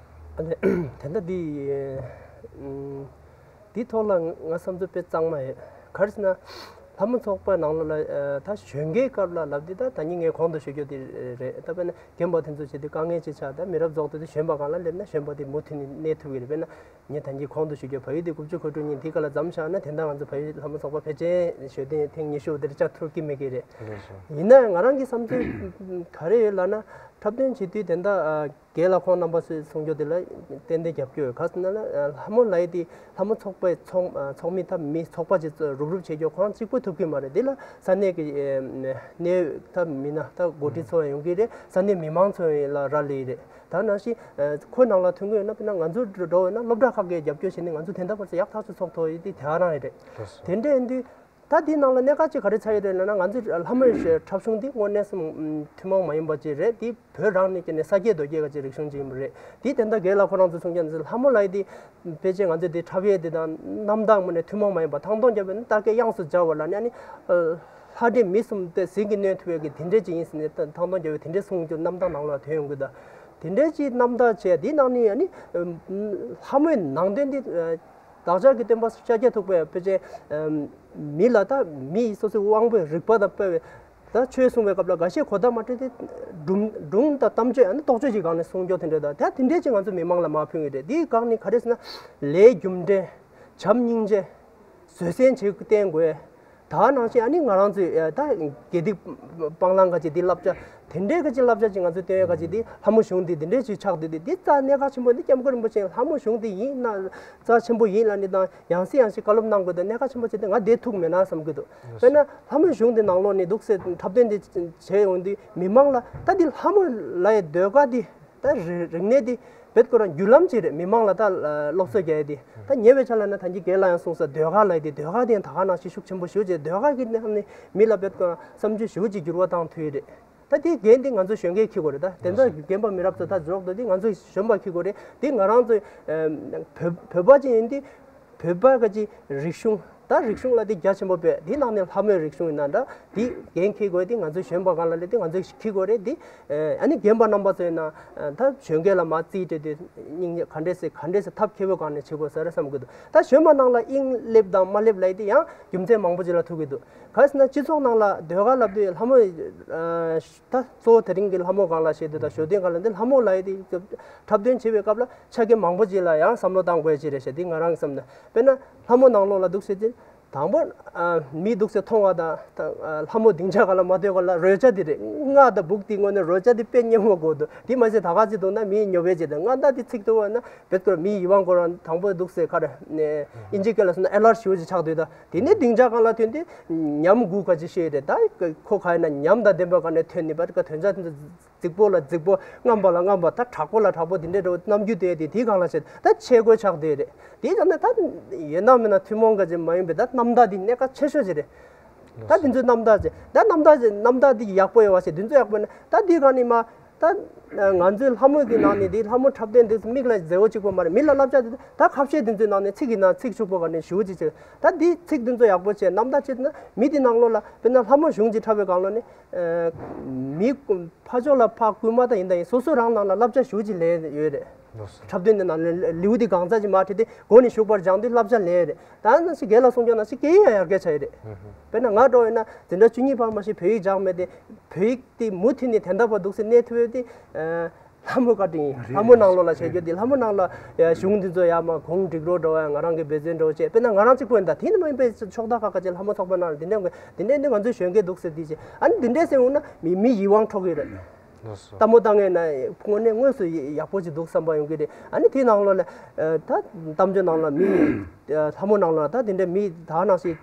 ཨ་ནི་དེ་འདྲ་འདི་ཨམ། འདི་ཐོག་ལ་ང་བསམ་ཚུལ་དཔེ་གཙང་མ་ཡོད། ག་རེ་ཟེར་ན། ལྷ་མོ་ཚོགས་པའི་ནང་ལོགས་ལ་ཨ། ད་གཞོན་སྐྱེས་སྐབས་ལ་ལབ་དུས་ད་ད་ནི་ངས་གོང་དུ་ཞུ་རྒྱུ་དེ་རེད། ད་དཔེར་ན་རྒན་པ་དེ་ཚོ་བྱེད་དུས་དཀའ་ངལ་ཅིག་ཆགས། ད་མི་རབས་རྫོགས་དུས་གཞོན་པ་སྒང་ལ་སླེབས་ན་གཞོན་པ་དེ་མུ་མཐུད་ནས་གནས་ཐུབ་ཀྱི་རེད། དཔེར་ན་ངས་ད་ནི་གོང་དུ་ཞུ་རྒྱུ་བལ་ཡུལ་དེ་དགུ་བཅུ་གོ་དྲུག་ཉིན་དེ་ག་ལ་མཚམས་བཞག་ན་དེ་འདྲ་ང་ཚོ་བལ་ཡུལ་ལྷ་མོ་ཚོགས་པ་ཕལ་ཆེར་ཞོ་སྟོན་ཐེངས་ཉི་ཤུ་དེར་བཅར་ཐུབ་ཀྱི་མེད་ཀྱི་རེད། ཡིན་ན་ང་རང་གི་བསམ་ཚུལ་ག་རེ་ཡོད་ལབ་ན། འཁྲབ་སྟོན་བྱེད་དུས་དེ་འདྲ་ཨ། རྒན་ལགས་ཁོང་རྣམ་པ་ཚོས་གསུང་རྒྱུ་དེ་ལ་ཏན་ཏན་རྒྱབ་སྐྱོར་ཡོད། ག་ཟེར་ན་ལྷ་མོ་ལབ་ཡས་དེ་ལྷ་མོ་ཚོགས་པའི་ཚོགས་ཚོགས་མི་ད་མི་ཚོགས་པ་ཅིག་རུབ་རུབ་བྱེད་རྒྱུ་ཁོ་རང་གཅིག་པོས་ཐུབ་ཀྱི་མ་རེད། དེ་ལ་ས་གནས་ཀྱི་གནད་ཡོད་ད་མི་སྣ་ད་འགོ་ཁྲིད་ཚོ་ཡོང་གི་རེད། ས་གནས་མི་མང་ཚོ་ལ་རག་ལས་རེད། ད་ནང་བཞིན་ཁོ་ནང་ལ་ཐོན་གི་ཡོད་ན། དཔེར་ན་ང་ཚོ་འགྲོ་འགྲོ་འོས་ན་སློབ་གྲྭ་ཁག་གིས་རྒྱབ་སྐྱོར་བྱས་ནས་ང་ཚོ་དེ་འདྲ་བར་ཚོ་ཡག་ཐག་ཆོད་ཚོགས་ཐུབ་ཡས་དེ་དེ་ག་རང་རེད། དེ་འདྲ་ཡིན་དུས། ད་འདི་ནང་ལ་གནད་འགག་ཅིག་ག་རེ་ཆགས་ཡོད་རེད་ལབ་ན། ང་ཚོའི་ལྷ་མོའི་འཁྲབ་གཞུང་འདི་དངོས་གནས་སེམས་ཐུན་མོང་མ་ཡིན་པ་ཅིག་རེད། འདི་བོད་རང་ནས་ཀྱི་ནས་ས་སྐྱེས་རྡོ་སྐྱེས་ཀ་ཅིག་རིག་གཞུང་ཅིག་ཡིན་པ་རེད། འདི་དེ་འདྲ་རྒན་ལགས་ཁོ་རང་ཚོ་གསུང་རྒྱུ་ནི་ལྷ་མོ་ལབ་ཡས་འདི་ཕལ་ཆེར་ང་ཚོའི་འདི་འཁྲབ་ཡས་འདི་དང་རྣམ་དག་དངོས་གནས་ཐུན་མོང་མ་ཡིན་པ། ཐང་སྟོང་རྒྱབ་པའི་ནི་རྟ་སྐད་དབྱངས་སུ་སྦྱར་བ་ལ་ནི་ཨ་ནི་ལྷ་འདྲེ་མི་གསུམ་དེ་ཟིལ་གྱིས་གནོན་ཐུབ་ཡས་ཀྱི་དེ་འདྲས་ཅིག་ཡིན་ཟེར་ནས་ཐང་སྟོང་རྒྱབ་པའི་དེ་འདྲས་གསུང་རྒྱུ་རྣམ་དག་ནང་ལ་ཐོན་ཡོང་གི། ད་དེ་འདྲས་ཅིག་རྣམ་དག་བྱས་འདི་ནང་ནས་ཨ་ནི་ལྷ་མོའི་ནང་དོན་འདི། བདག་ཅག་གི་སྟོན་པ་ཤཱཀྱ་ཐུབ་པས་ཕལ་ཆེར་མི་ལ་ད་མི་ཡི་སོ་སོའི་དབང་པོའི་རིག་པ་དང་སྤེལ་བའི་ད་ཆོས་གསུང་བའི་སྐབས་ལ་འགའ་ཤས་གོ་བརྡ་མ་སྤྲད་དེ་སྒྲུང་སྒྲུང་དང་གཏམ་བརྗོད་ཨ་ནི་རྟོགས་བརྗོད་ཀྱི་སྒང་ནས་གསུང་རྒྱུ་དེ་འདྲ། ད་ད་དེ་འདྲས་ཅིག་ང་ཚོ་མི་མང་ལ་མར་ཕུལ་གྱི་རེད། འདིའི་སྒང་ནས་ག་རེ་ཟེར་ན། ལས་རྒྱུ་འབྲས། བྱམས་སྙིང་རྗེ། བཟོད་བསྲན་བྱེད་བསྟེན་དགོས། ད་ནང་བཞིན་ཨ་ནི་ང་རང་ཚོའི་ད་དགེ་སྡིག་སྤང་བླང་ག་ཅིག་འདི་བསླབ་བྱ་དེ་འདྲའི་ག་ཅིག་བསླབ་བྱ་ཅིག་ང་ཚོས་སྟོན་ཡས་ག་ཅིག་འདི་ལྷ་མོ་གཞུང་འདི་འདི་འདྲའི་ཅིག་ཆགས་བསྡད་དེ། འདི་རྩ་གནད་འགག་ཆེན་པོ་འདི་སྐྱབས་མགོན་རིན་པོ་ཆེ་ལྷ་མོ་གཞུང་འདི་ཡིན་ན་རྩ་ཆེན་པོ་ཡིན་ལབ་ནི་དང་། ཡང་སེ་ཡང་སེ་བཀའ་སློབ་གནང་དགོས་དང་། གནད་འགག་ཆེན་པོ་ཅིག་འདི་ང་བསྡད་ཐུབ་མེད་ན་བསམ་གི་འདུག་དཔེར་ན་ལྷ་མོ་གཞུང་འདི་ནང་ལོགས་ནས་འདུག་སེ་འཁྲབ་སྟོན་འདི་བྱས་ཡོང་དུས་མི་མང་ལ་ད་འདི་ལྷ་མོ་ལབ་ཡས་ཟློས་གར་འདི། ད་རིག་རིག་གནས་འདི་བེད་ཁོ་རང་བརྒྱུད་ལམ་ཅིག་རེད། མི་མང་ལ་ད་སློབ་གསོ་རྒྱག་ཡས་འདི། ད་ཉེ་བའི་ཆར་ལ་ན་ད་གིན་རྒན་ལགས་ཡང་གསུངས་ས་ཟློས་གར་ལབ་ཡས་འདི། ཟློས་གར་འདི་ཡང་ད་ག་ནང་བཞིན་ཤུགས་ཆེན་པོ་ཞེ་པོ་ཅིག་ཟློས་གར་གྱི་ནང་ནས་མི་ལ་བེད་ཁོ་རང་བསམ་ཚུལ་ཞེ་པོ་ཅིག་འགྱུར་བ་བཏང་ཐུབ་ཡས་རེད། ད་དེའི་འགན་འདི་ང་ཚོ་གཞོན་སྐྱེས་འཁྱེར་དགོས་རེད། ད་དེ་འདྲ་རྒན་པ་མི་རབས་ཚོ་ད་འཇོག་འདུག་འདི་ང་ཚོ་གཞོན་པ་འཁྱེར་དགོས་རེད། འདི་ང་རང་ཚོ་བོད་བོད་པ་ཅིག་ཡིན་དུས། བོད་པ་ག་ཅིག་རིག་གཞུང་། ད་རིག་གཞུང་ལ་དེ་རྒྱ་ཆེན་པོ་དཔེ་དེ་ནང་ནས་ལྷ་མོའི་རིག་གཞུང་ཡིན་ན་འདྲ། དེ་འགན་འཁྱེར་དགོས་དེ་ང་ཚོའི་གཞོན་པ་སྒང་ལ་སླེབས་དུས་ང་ཚོས་འཁྱེར་དགོས་རེད། དེ་ཨ་ནི་རྒན་པ་རྣམ་པ་ཚོ་ཡིན་ན་ད་གཞོན་སྐྱེས་ལ་མར་རྩིས་སྤྲད་དུས་སྙིང་ག་འདྲས་སེ་ག་འདྲས་སེ་ཐབས་མཁས་པོའི་སྒང་ནས་བྱེད་དགོས་ས་རེད་བསམ་གི་འདུག་ད་གཞོན་པ་ནང་ལ་དབྱིངས་སླེབས་དང་མ་སླེབས་ལབ་དེ་ཡང་རྒྱུ་མཚན་མང་པོ་ཅིག་ལ་ཐུག་གི་འདུག་ག་རེ་ཟེར་ན་སྤྱི་ཚོགས་ནང་ལ་ཟློས་གར་ལབ་དུས་ལྷ་མོ་ད་གཙོ་བོ་དེ་རིང་གི་ལྷ་མོ་སྒང་ལ་བཤད་དུས་དང་ཞོ་སྟོན་སྒང་ལ་འདི་ལྷ་མོ་ལབ་ཡས་དེ་འཁྲབ་སྟོན་བྱེད་པའི་སྐབས་ལ་ཆ་རྐྱེན་མང་པོ་ཅིག་ལ་ཡང་བསམ་བློ་བཏང་དགོས་ཅིག་རེད་ཤག་འདི་ང་རང་གི་བསམ་ན། དཔེར་ན་ལྷ་མོ་ནང་ལོགས་ལ་འདུག་སེ་ཅིག་དང་པོ་ཨ་མིས་འདུག་སེ་མཐོང་བ་དང་ད་ཨ་ལྷ་མོ་སྡིངས་ཆ་སྒང་ལ་མ་སྡོད་གོང་ལ་རོལ་ཆ་འདི་རེད། རྔ་དང་སྦུག་འདི་དངོས་གནས་རོལ་ཆ་འདི་དཔེ་སྙན་མོ་གོ་འདུག་དེ་མ་ཟད་ད་ག་ཅིག་འདུག་ན་མིའི་ཉོ་བའི་རྗེས་དང་རྔ་དང་འདི་ཚིག་ཐུབ་པ་ན་བེད་སྐོར་མིའི་ཡིད་དབང་སྐོར་དང་པོ་འདུག་སེ་ག་རེ་ཨིན་ཇི་སྐད་ལ་སོང་ན་ཨེ་ལར་ཞུ་ཅིག་ཆགས་འདུག་ད་དེ་ནས་སྡིངས་ཆ་སྒང་ལ་ཐོན་ཏེ་ཉམས་དགུ་ག་ཅིག་བཤད་རེད། ད་ཁོ་ག་ཡིན་ན་ཉམས་དང་ལྡན་པ་ག་ནས་ཐོན་ནི་པ་ག་དོན་ཆ་དེ་ཚོ། རྫིག་པོ་ལ་རྫིག་པོ། རྔམ་པ་ལ་རྔམ་པ། ད་དྲག་པོ་ལ་དྲག་པོ། དེ་འདྲའི་འདྲ་བོ་རྣམ་འགྱུར་དེ་དེ་དེའི་སྒང་ལ་བྱས་ད་ཆས་གོས་ཆགས་བསྡད་རེད། དེའི་སྒང་ནས་ད་ཡོད་ན་མེད་ན་ཐུན་མོང་ག་ཅིག་མ་ཡིན་པའི་ད་རྣམ་དག་འདི་གནད་འགག་ཆེ་ཤོས་ཅིག་རེད། ད་དེ་ཚོའི་རྣམ་དག་ཅིག་ད་རྣམ་དག་ཅིག་རྣམ་དག་འདི་ཡག་པོ་ཡོད་པ་ཞིག་འདི་ཚོ་ཡག་པོ་ཡིན་ན་ད་དེའི་སྒང་ནས་མ་ད་ང་ཚོའི་ལྷ་མོ་གི་ནང་ནས་འདི་ལྷ་མོ་འཁྲབ་སྟོན་འདི་མིག་ལ་མཛེས་པོ་གཅིག་པོ་མ་རེད། མི་ལ་བསླབ་བྱ་འདི་ད་ཁ་བཤད་འདི་ཚོའི་ནང་ནས་ཚིག་གི་ནང་ཚིག་ཕྱུག་པོ་ག་ནས་ཞུ་ཅིག་ཅིག་ད་འདི་ཚིག་འདི་ཚོ་ཡག་པོ་བྱས་རྣམ་དག་བྱས་ན་མི་འདི་ནང་ལོགས་ལ་དཔེར་ན་ལྷ་མོ་གཞུང་ཅིག་འཁྲབ་པའི་སྒང་ལོགས་ནས། མི་ཕར་ཕྱོགས་ལ་ཕར་རྐུན་མ་ད་ཡིན་ད་ཡིན་སོ་སོ་རང་ནང་ལ་བསླབ་བྱ་ཞུ་ཅིག་ལས་ཡོད་རེད། འཁྲབ་སྟོན་དེ་ནང་ལ་ལེའུ་དེ་གང་ཙམ་ཅིག་མར་བྲིས་ཏེ་མགོ་ནས་མཇུག་བར་སྦྱངས་དུས་བསླབ་བྱ་ལས་རེད། ད་ནང་བཞིན་རྒན་ལགས་གསུང་རྒྱུ་ནང་བཞིན་སྐད་ཡིག་ཡང་ཡར་རྒྱས་ཆགས་ཡོད་རེད། དཔེར་ན་ང་འདྲ་བོ་ཡིན་ན་འཛིན་གྲྭ་བཅུ་གཉིས་བར་མ་ཞིག་བོད་ཡིག་སྦྱངས་མེད་དེ་བོད་ཡིག་དེ་མུ་མཐུད་ནས་དེ་འདྲ་བར་འདུག་སེ་གནས་ཐུབ་ཡོད་དེ། ལྷ་མོ་བཀའ་དྲིན་ཡིན། ལྷ་མོ་ནང་ལོགས་ལ་བྱེད་རྒྱུ་དེ་ལྷ་མོ་ནང་ལ་གཞུང་འདི་ཚོ་ཡར་མར་གུང་སྒྲིག་རོགས་འདྲ་བོ་ཡང་ང་རང་གི་འབད་བརྩོན་འདྲ་བོ་བྱས། དཔེར་ན་ང་རང་གཅིག་པོ་ཡིན་ད་དེ་ནི་མ་ཡིན་པའི་ཕྱོགས་མཐའ་ཁག་ཁ་ཅིག་ལྷ་མོ་ཚོགས་པའི་ནང་ལ་འདི་འདྲ་དགོས་འདི་འདྲ་འདི་ང་ཚོའི་གཞོན་སྐྱེས་འདུག་ཟེར་དེ་བྱས་ཨ་ནི་འདི་འདྲ་ཟེར་འོང་ན་མི་མི་ཡིད་དབང་འཕྲོག་གི་རེད། ལྟད་མོ་ལྟ་མཁན་ན་དངོས་གནས་དངོས་སུ་ཡག་པོ་ཅིག་འདུག་བསམ་པ་ཡོང་གི་རེད། ཨ་ནི་དེའི་ནང་ལོགས་ལ་ད་གཏམ་བརྗོད་ནང་ལ་མི་ལྷ་མོ་ནང་ལ་ད་དེ་འདྲ་མི་ད་ནང་བཞིན།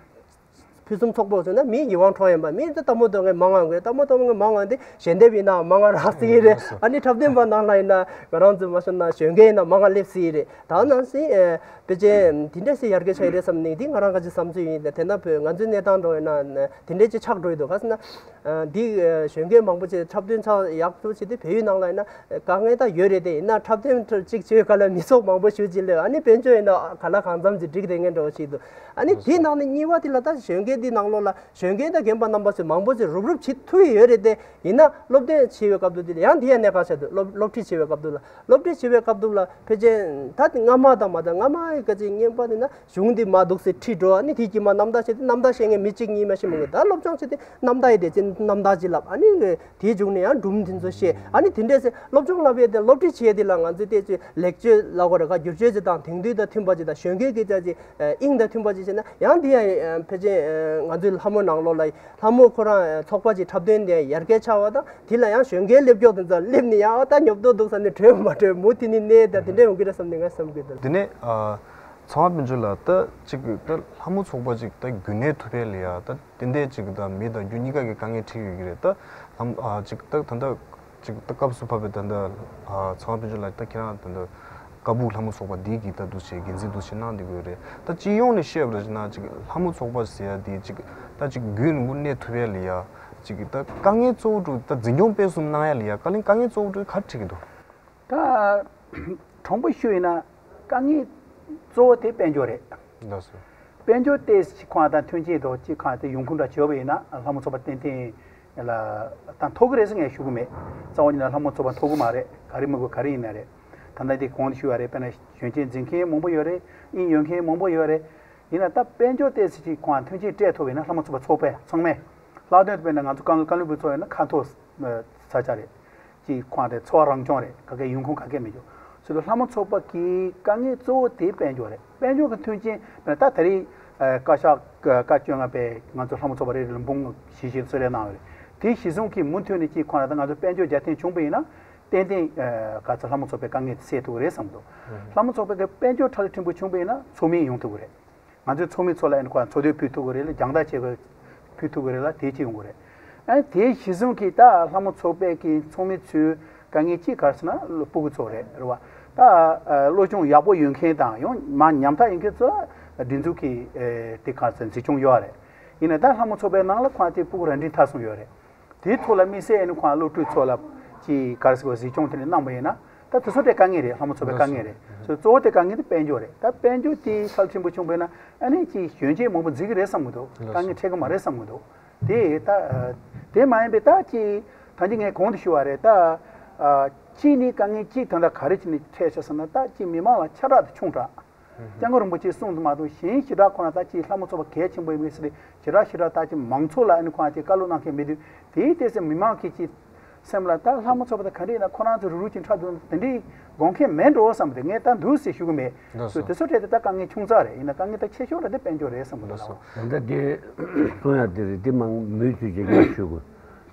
ཕུན་སུམ་ཚོགས་པོ་ཟེར་ན་མི་ཡིད་དབང་འཕྲོག་ཡིན་པ། མི་དེ་ལྟད་མོ་སྡོད་མཁན་མང་ང་ཡོང་གི་རེད། ལྟད་མོ་སྡོད་མཁན་མང་ང་དེ་ཞལ་འདེབས་ཡིན་ན་མང་ང་རག་སྲིད་ཀྱི་རེད། ཨ་ནི་འཁྲབ་སྟོན་པ་ནང་ལ་ཡིན་ན་ང་རང་ཚོ་མ་ཤོར་ན་གཞོན་སྐྱེས་ཡིན་ན་མང་ང་སླེབས་སྲིད་ཀྱི་རེད། ད་ནང་བཞིན་ཨེ་ཕལ་ཆེར་དེ་འདྲས་སེ་ཡར་རྒྱས་ཆགས་ཀྱི་རེད་བསམ་ནས་འདི་ང་རང་ག་ཅིག་བསམ་ཚུལ་ཡིན། དེ་ན་བོད་ང་ཚོའི་གནས་སྟངས་འགྲོ་ཡིན་ན་དེ་འདྲས་ཅིག་ཆགས་འགྲོ་ཡི་འདུག་ག་ཟེར་ན། འདི་གཞོན་སྐྱེས་མང་པོ་ཅིག་འཁྲབ་སྟོན་ཚགས་ཡག་པོ་བྱས་ཏེ་བལ་ཡུལ་ནང་ལ་ཡིན་ན་དཀའ་ངལ་ད་ཡོད་རེད། དེ་ཡིན་ན་འཁྲབ་སྟོན་གཅིག་བྱེད་ག་ལ་མི་ཚོགས་མང་པོ་ཞེ་ཅིག་སླེབས། ཨ་ནི་དཔལ་འབྱོར་ཡིན་ན་ག་ལ་གང་འཚམ་ཅིག་འགྲིག་བསྡད་མཁན་འདྲ་བོ་ཞིག་འདུག་ཨ་ནི་དེའི་ནང་ནས་གཉིས་པ་དེ་ལ་ད་གཞོན་སྐྱེས་དེའི་ནང་ལོགས་ལ་གཞོན་སྐྱེས་དང་རྒན་པ་རྣམ་པ་ཚོས་མང་པོ་ཅིག་རུབ་རུབ་བྱེད་ཐུབ་ཀྱི་ཡོད་རེད། དེ་ཡིན་ན་སློབ་སྟོན་བྱེད་པའི་སྐབས་དུ་དེ་ལ་ཡང་དེ་ཡང་གནད་འགག་ཆགས་འདུག་སློབ་སློབ་ཁྲིད་བྱེད་པའི་སྐབས་དུ་ལ། སློབ་ཁྲིད་བྱེད་པའི་སྐབས་དུ་ལ་ཕལ་ཆེར་ད་དེ་སྔ་མ་དང་མ་ད་སྔ་མ་ཡི་ག་ཅིག་རྙེད་པ་དེ་ན་གཞུང་འདི་མ་འདུག་སེ་ཁྲིད་འགྲོ། ཨ་ནི་དེ་གྱིས་མ་རྣམ་ཐར་བཤད་དེ་རྣམ་ཐར་བཤད་མཁན་མི་གཅིག་གཉིས་མ་ཤི་མི་དགོས། ད་སློབ་སྦྱོང་བྱེད་དེ་རྣམ་ཐར་ཅིག་ལབ། ཨ་ནི་དེའི་མཇུག་ནས་ཡང་སྒྲུང་དེ་ཚོ་བཤད། ཨ་ནི་དེ་འདྲས་སེ་སློབ་སྦྱོང་ལབ་ཡས་དེ་སློབ་ཁྲིད་བྱེད་ཡས་དེ་ལ་ང་ཚོས་བལྟས་ཚེ་ལེགས་བཅོས་ལབ་དགོས་རེད་ག་བསྒྱུར་བཅོས་ཅིག་དང་དེང་དུས་དང་མཐུན་པ་ཅིག་དང་གཞོན་སྐྱེས་ཀྱི་ཅག་ཅིག་དབྱིངས་དང་མཐུན་པ་ཅིག་བྱས་ན་ཡང་དེ་ཡང་ཕལ་ཆེར་ང་ཚོའི་ལྷ་མོ་ནང་ལོགས་ལ་ལྷ་མོ་ཁོ་རང་ཚོགས་པ་ཅིག་འཁྲབ་སྟོན་དེ་ཡར་རྒྱས་ཆགས་པ་དང་དེ་ལ་ཡང་གཞོན་སྐྱེས་སླེབས་ཀྱོག་དེ་ཚོ་སླེབས་ནས་ཡང་ཨ་ད་ཉོབ་ཏོ་འདུག་བསམ་ནས་བྲོས་མ་བྲོས་མུ་མཐུད་ནས་གནས་ད་དེ་འདྲས་ཡོང་གི་རེད་བསམ་ནས་ང་བསམ་གི་འདུག་དེ་ནས་ཨ། ཚངས་པ་དཔལ་འབྱོར་ལགས། ད་ཅིག་ད་ལྷ་མོ་ཚོགས་པ་ཅིག་ད་རྒྱུན་གནས་ཐུབ་པའི་ལ་ཡ་ད་དེ་འདྲས་ཅིག་ད་མི་དང་རྒྱུ་གཉིས་ཀ་གི་དཀའ་ངལ་འཕྲད་ཡོད་ཀྱི་རེད། ད་ལྷ་མོ་ཨ་ཅིག་ད་ད་ད་ཅིག་ད་སྐབས་སུ་བབས་པའི་ད་ད་ཨ་ཚངས་པ་དཔལ་འབྱོར་ལགས་ད་ཁྱེད་རང་ད་ད་ཀ་སྦུག་ལྷ་མོ་ཚོགས་པ་འདི་གི་ད་འདུ་བྱེད་འགན་འཛིན་འདུ་བྱེད་གནང་བསྡད་ཀྱི་ཡོད་རེད། ད་སྤྱི་ཡོངས་ནས་བཤད་པ་རེད་ན་ཅིག་ལྷ་མོ་ཚོགས་པ་ཟེར་ཡ་འདི་ཅིག་ད་ཅིག་རྒྱུན་རིང་པོ་གནས་ཐུབ་ཡ་ལ་ཡ་ཅིག་ད་དཀའ་ངལ་གཙོ་བོ་དྲུག་ད་འཛིན་སྐྱོང་སྤེལ་གསུམ་གནང་ཡ་ལ་ཡ་དཀའ་ལས་དཀའ་ངལ་གཙོ་བོ་དྲུག་ག་རེ་འཕྲད་ཀྱི་འདུག་ད་དྲང་པོ་ཞུ་ཡིན་ན་དཀའ་ངལ་གཙོ་བོ་དེ་དཔལ་འབྱོར་རེད། ལགས་སོ། དཔལ་འབྱོར་དེ་ཁོང་དང་མཐུན་རྐྱེན་དང་ཅིག་ཁོང་དེ་ཡོང་ཁུངས་འདྲ་བྱས་པ་ཡིན་ན་ལྷ་མོ་ཚོགས་པ་ཏན་ཏན་ལ་ད་མཐོ་གི་རེད་ཟེར་ངས་ཞུ་གི་མེད། རྩ་བ་ཉིད་ནས་ལྷ་མོ་ཚོགས་པ་མཐོ་གི་མ་རེད། ག་རེ་མི་དགོས་ག་རེ་ཡིན་ན་རེད། ད་ལྟ་དེ་གོང་དུ་ཞུས་པ་རེད། དཔེར་ན་གཞོན་སྐྱེས་འཛིན་མཁན་མང་པོ་ཡོད་རེད། དབྱིངས་ཡོད་མཁན་མང་པོ་ཡོད་རེད། ཡིན་ན་ད་དཔལ་འབྱོར་ཏོག་ཙམ་ཅིག་ཁོང་མཐུན་རྐྱེན་སྤྲད་ཐུབ་པ་ཡིན་ན་ལྷ་མོ་ཚོགས་པ་ཚོགས་པས་ཚང་མས། ལྷག་དོན་དུ་དཔེར་ན་ང་ཚོ་བཀའ་བློན་བཀའ་བློན་སྦུག་ཚོགས་ཡོད་ན་ཁ་མཐོ་ས་ཆ་རེད། ཅིག་ཁོང་དེ་འཚོ་བ་རང་སྐྱོང་རེད། ག་གེ་ཡོང་ཁུངས་ག་གེ་མི་འདུག་ཟེར་དུས་ལྷ་མོ་ཚོགས་པ་གི་དཀའ་ངལ་གཙོ་བོ་དེ་དཔལ་འབྱོར་རེད། དཔལ་འབྱོར་གི་མཐུན་རྐྱེན་དཔེར་ན་ད་ད་རེས་བཀའ་ཤག་བཀའ་བཅོ་ལྔ་པས་ང་ཚོ་ལྷ་མོ་ཚོགས་པ་རེ་རེ་ལ་འབུམ་བཞི་བཞི་གསོལ་རས་གནང་ཡོད་རེད། དེ་གཞི་བཟུང་གིས་མུ་མཐུད་ནས་ཅིག་ཁོང་ལ་ད་ང་ཚོ་དཔལ་འབྱོར་རྒྱ་བརྟན་བྱུང་པ་ཡིན་ན། ཏན་ཏན་ག་ཚོད་ལྷ་མོ་ཚོགས་པའི་དཀའ་ངལ་དེ་སེལ་ཐུབ་ཀྱི་རེད་བསམ་འདུག་ལྷ་མོ་ཚོགས་པའི་དཔལ་འབྱོར་ཁྲ་ལ་ཕྲན་བུ་བྱུང་པ་ཡིན་ན་ཚོགས་མི་ཡོང་ཐུབ་ཀྱི་རེད། ང་ཚོའི་ཚོགས་མི་ཚོ་ལ་ཨ་ནི་ཁོ་འཚོ་སྡོད་ཕུལ་ཐུབ་ཀྱི་རེད་ལ། རྒྱང་ལྟ་བྱེད་དགོས་ཕུལ་ཐུབ་ཀྱི་རེད་ལ། དེ་གཅིག་ཡོང་གི་རེད། ཨ་ནི་དེ་གཞི་བཟུང་གིས་ད་ལྷ་མོ་ཚོགས་པའི་གི་ཚོགས་མི་ཚོའི་དཀའ་ངལ་གཅིག་ག་རེ་ཟེར་ན་སྤུ་གུ་ཚོ་རེད། རེད་བ། ད་སློབ་སྦྱོང་ཡག་པོ་ཡོད་མཁན་དང་ཡང་མ་ཉམ་ཐག་ཡིན་མཁན་ཚོ་སྒྲིག་འཛུགས་ཀྱི་དེ་ག་རེ་ཟེར་འཛིན་སྐྱོང་ཡོད་རེད། ཡིན་ན་ད་ལྷ་མོ་ཚོགས་པའི་ནང་ལ་ཁོང་དེ་སྤུ་གུ་རབ་འབྲིང་ཐར་སོང་ཡོད་རེད། དེའི་ཐོག་ལ་དམིགས་བསལ་ཨ་ནི་ཁོང་སློབ་ཕྲུག་ཚོ་ལ་ཅིག་ག་རེ་ཟེར་དགོས། གཟིགས་སྐྱོང་དེ་འདྲ་གནང་པ་ཡིན་ན་ད་དེ་ཚོ་དེ་དཀའ་ངལ་རེད། ལྷ་མོ་ཚོགས་པའི་དཀའ་ངལ་རེད། ལགས་སོ། སོ་གཙོ་བོ་དེ་དཀའ་ངལ་དེ་དཔལ་འབྱོར་རེད། ད་དཔལ་འབྱོར་དེ་ཁྲ་ལ་ཕྲན་བུ་བྱུང་པ་ཡིན་ན་ཨ་ནི་ཅིག་གཞོན་སྐྱེས་མང་པོ་འཛུལ་གི་རེད་བསམ་གི་འདུག་ལགས་སོ། དཀའ་ངལ་འཕྲད་གི་མ་རེད་བསམ་གི་འདུག་དེ་ད་དེ་མ་ཡིན་པའི་ད་ཅིག་ད་ཅི་ངས་གོང་དུ་ཞུ་བ་རེད། ད་གཅིག་ནི་དཀའ་ངལ་གཅིག་ད་ལྟ་ག་རེ་བྱས་ནས་འཕྲད་ཤག་ཟེར་ན་ད་ཅིག་མི་མང་ལ་ཁྱབ་བསྒྲགས་དེ་ཆུང་དྲགས། སྐྱབས་མགོན་རིན་པོ་ཆེས་གསུངས་དུ་མ་གཏོགས་གཞན་ཞེ་དྲག་ཁོ་ན་ད་ཅིག་ལྷ་མོ་ཚོགས་པ་གལ་ཆེན་པོ་ཡིན་མིན་ཟེར་ཏེ་ཞེ་དྲག་ཞེ་དྲག་ད་ཅིག་མང་ཚོགས་ལ་ཨ་ནི་ཁོ་ན་ཅིག་བཀའ་སློབ་གནང་མཁན་མེད་དུས། དེའི་ཏོག་ཙམ་མི་མང་གི་ཅིག་སེམས་ལ་ད་ལྷ་མོ་ཚོགས་པ་ད་ག་འདྲ་ཡིན་ན་ཁོ་རང་ཚོ་རུག་རུག་ཅིག་འཁྲབ་འདུག་དེ་འདྲའི་དགོངས་མཁན་མེད་འགྲོ་བསམ་སྟེ་ངས་ད་འདུག་ཟེར་ཞུ་གི་མེད། ལགས་སོ། དེ་ཚོ་གྲས་དེ་ད་དཀའ་ངལ་ཆུང་ཙག་རེད། ཡིན་ན་དཀའ་ངལ་ད་ཆེ་ཤོས་ར་དེ་དཔལ་འབྱོར་རེད་བསམ་གི་འདུག་ད་ལྟ་དེ་གསུང་ཡ་དེ་རེད། དེ་མང་མུས་ཚུལ་ཅིག་ངས་ཞུ་དགོས།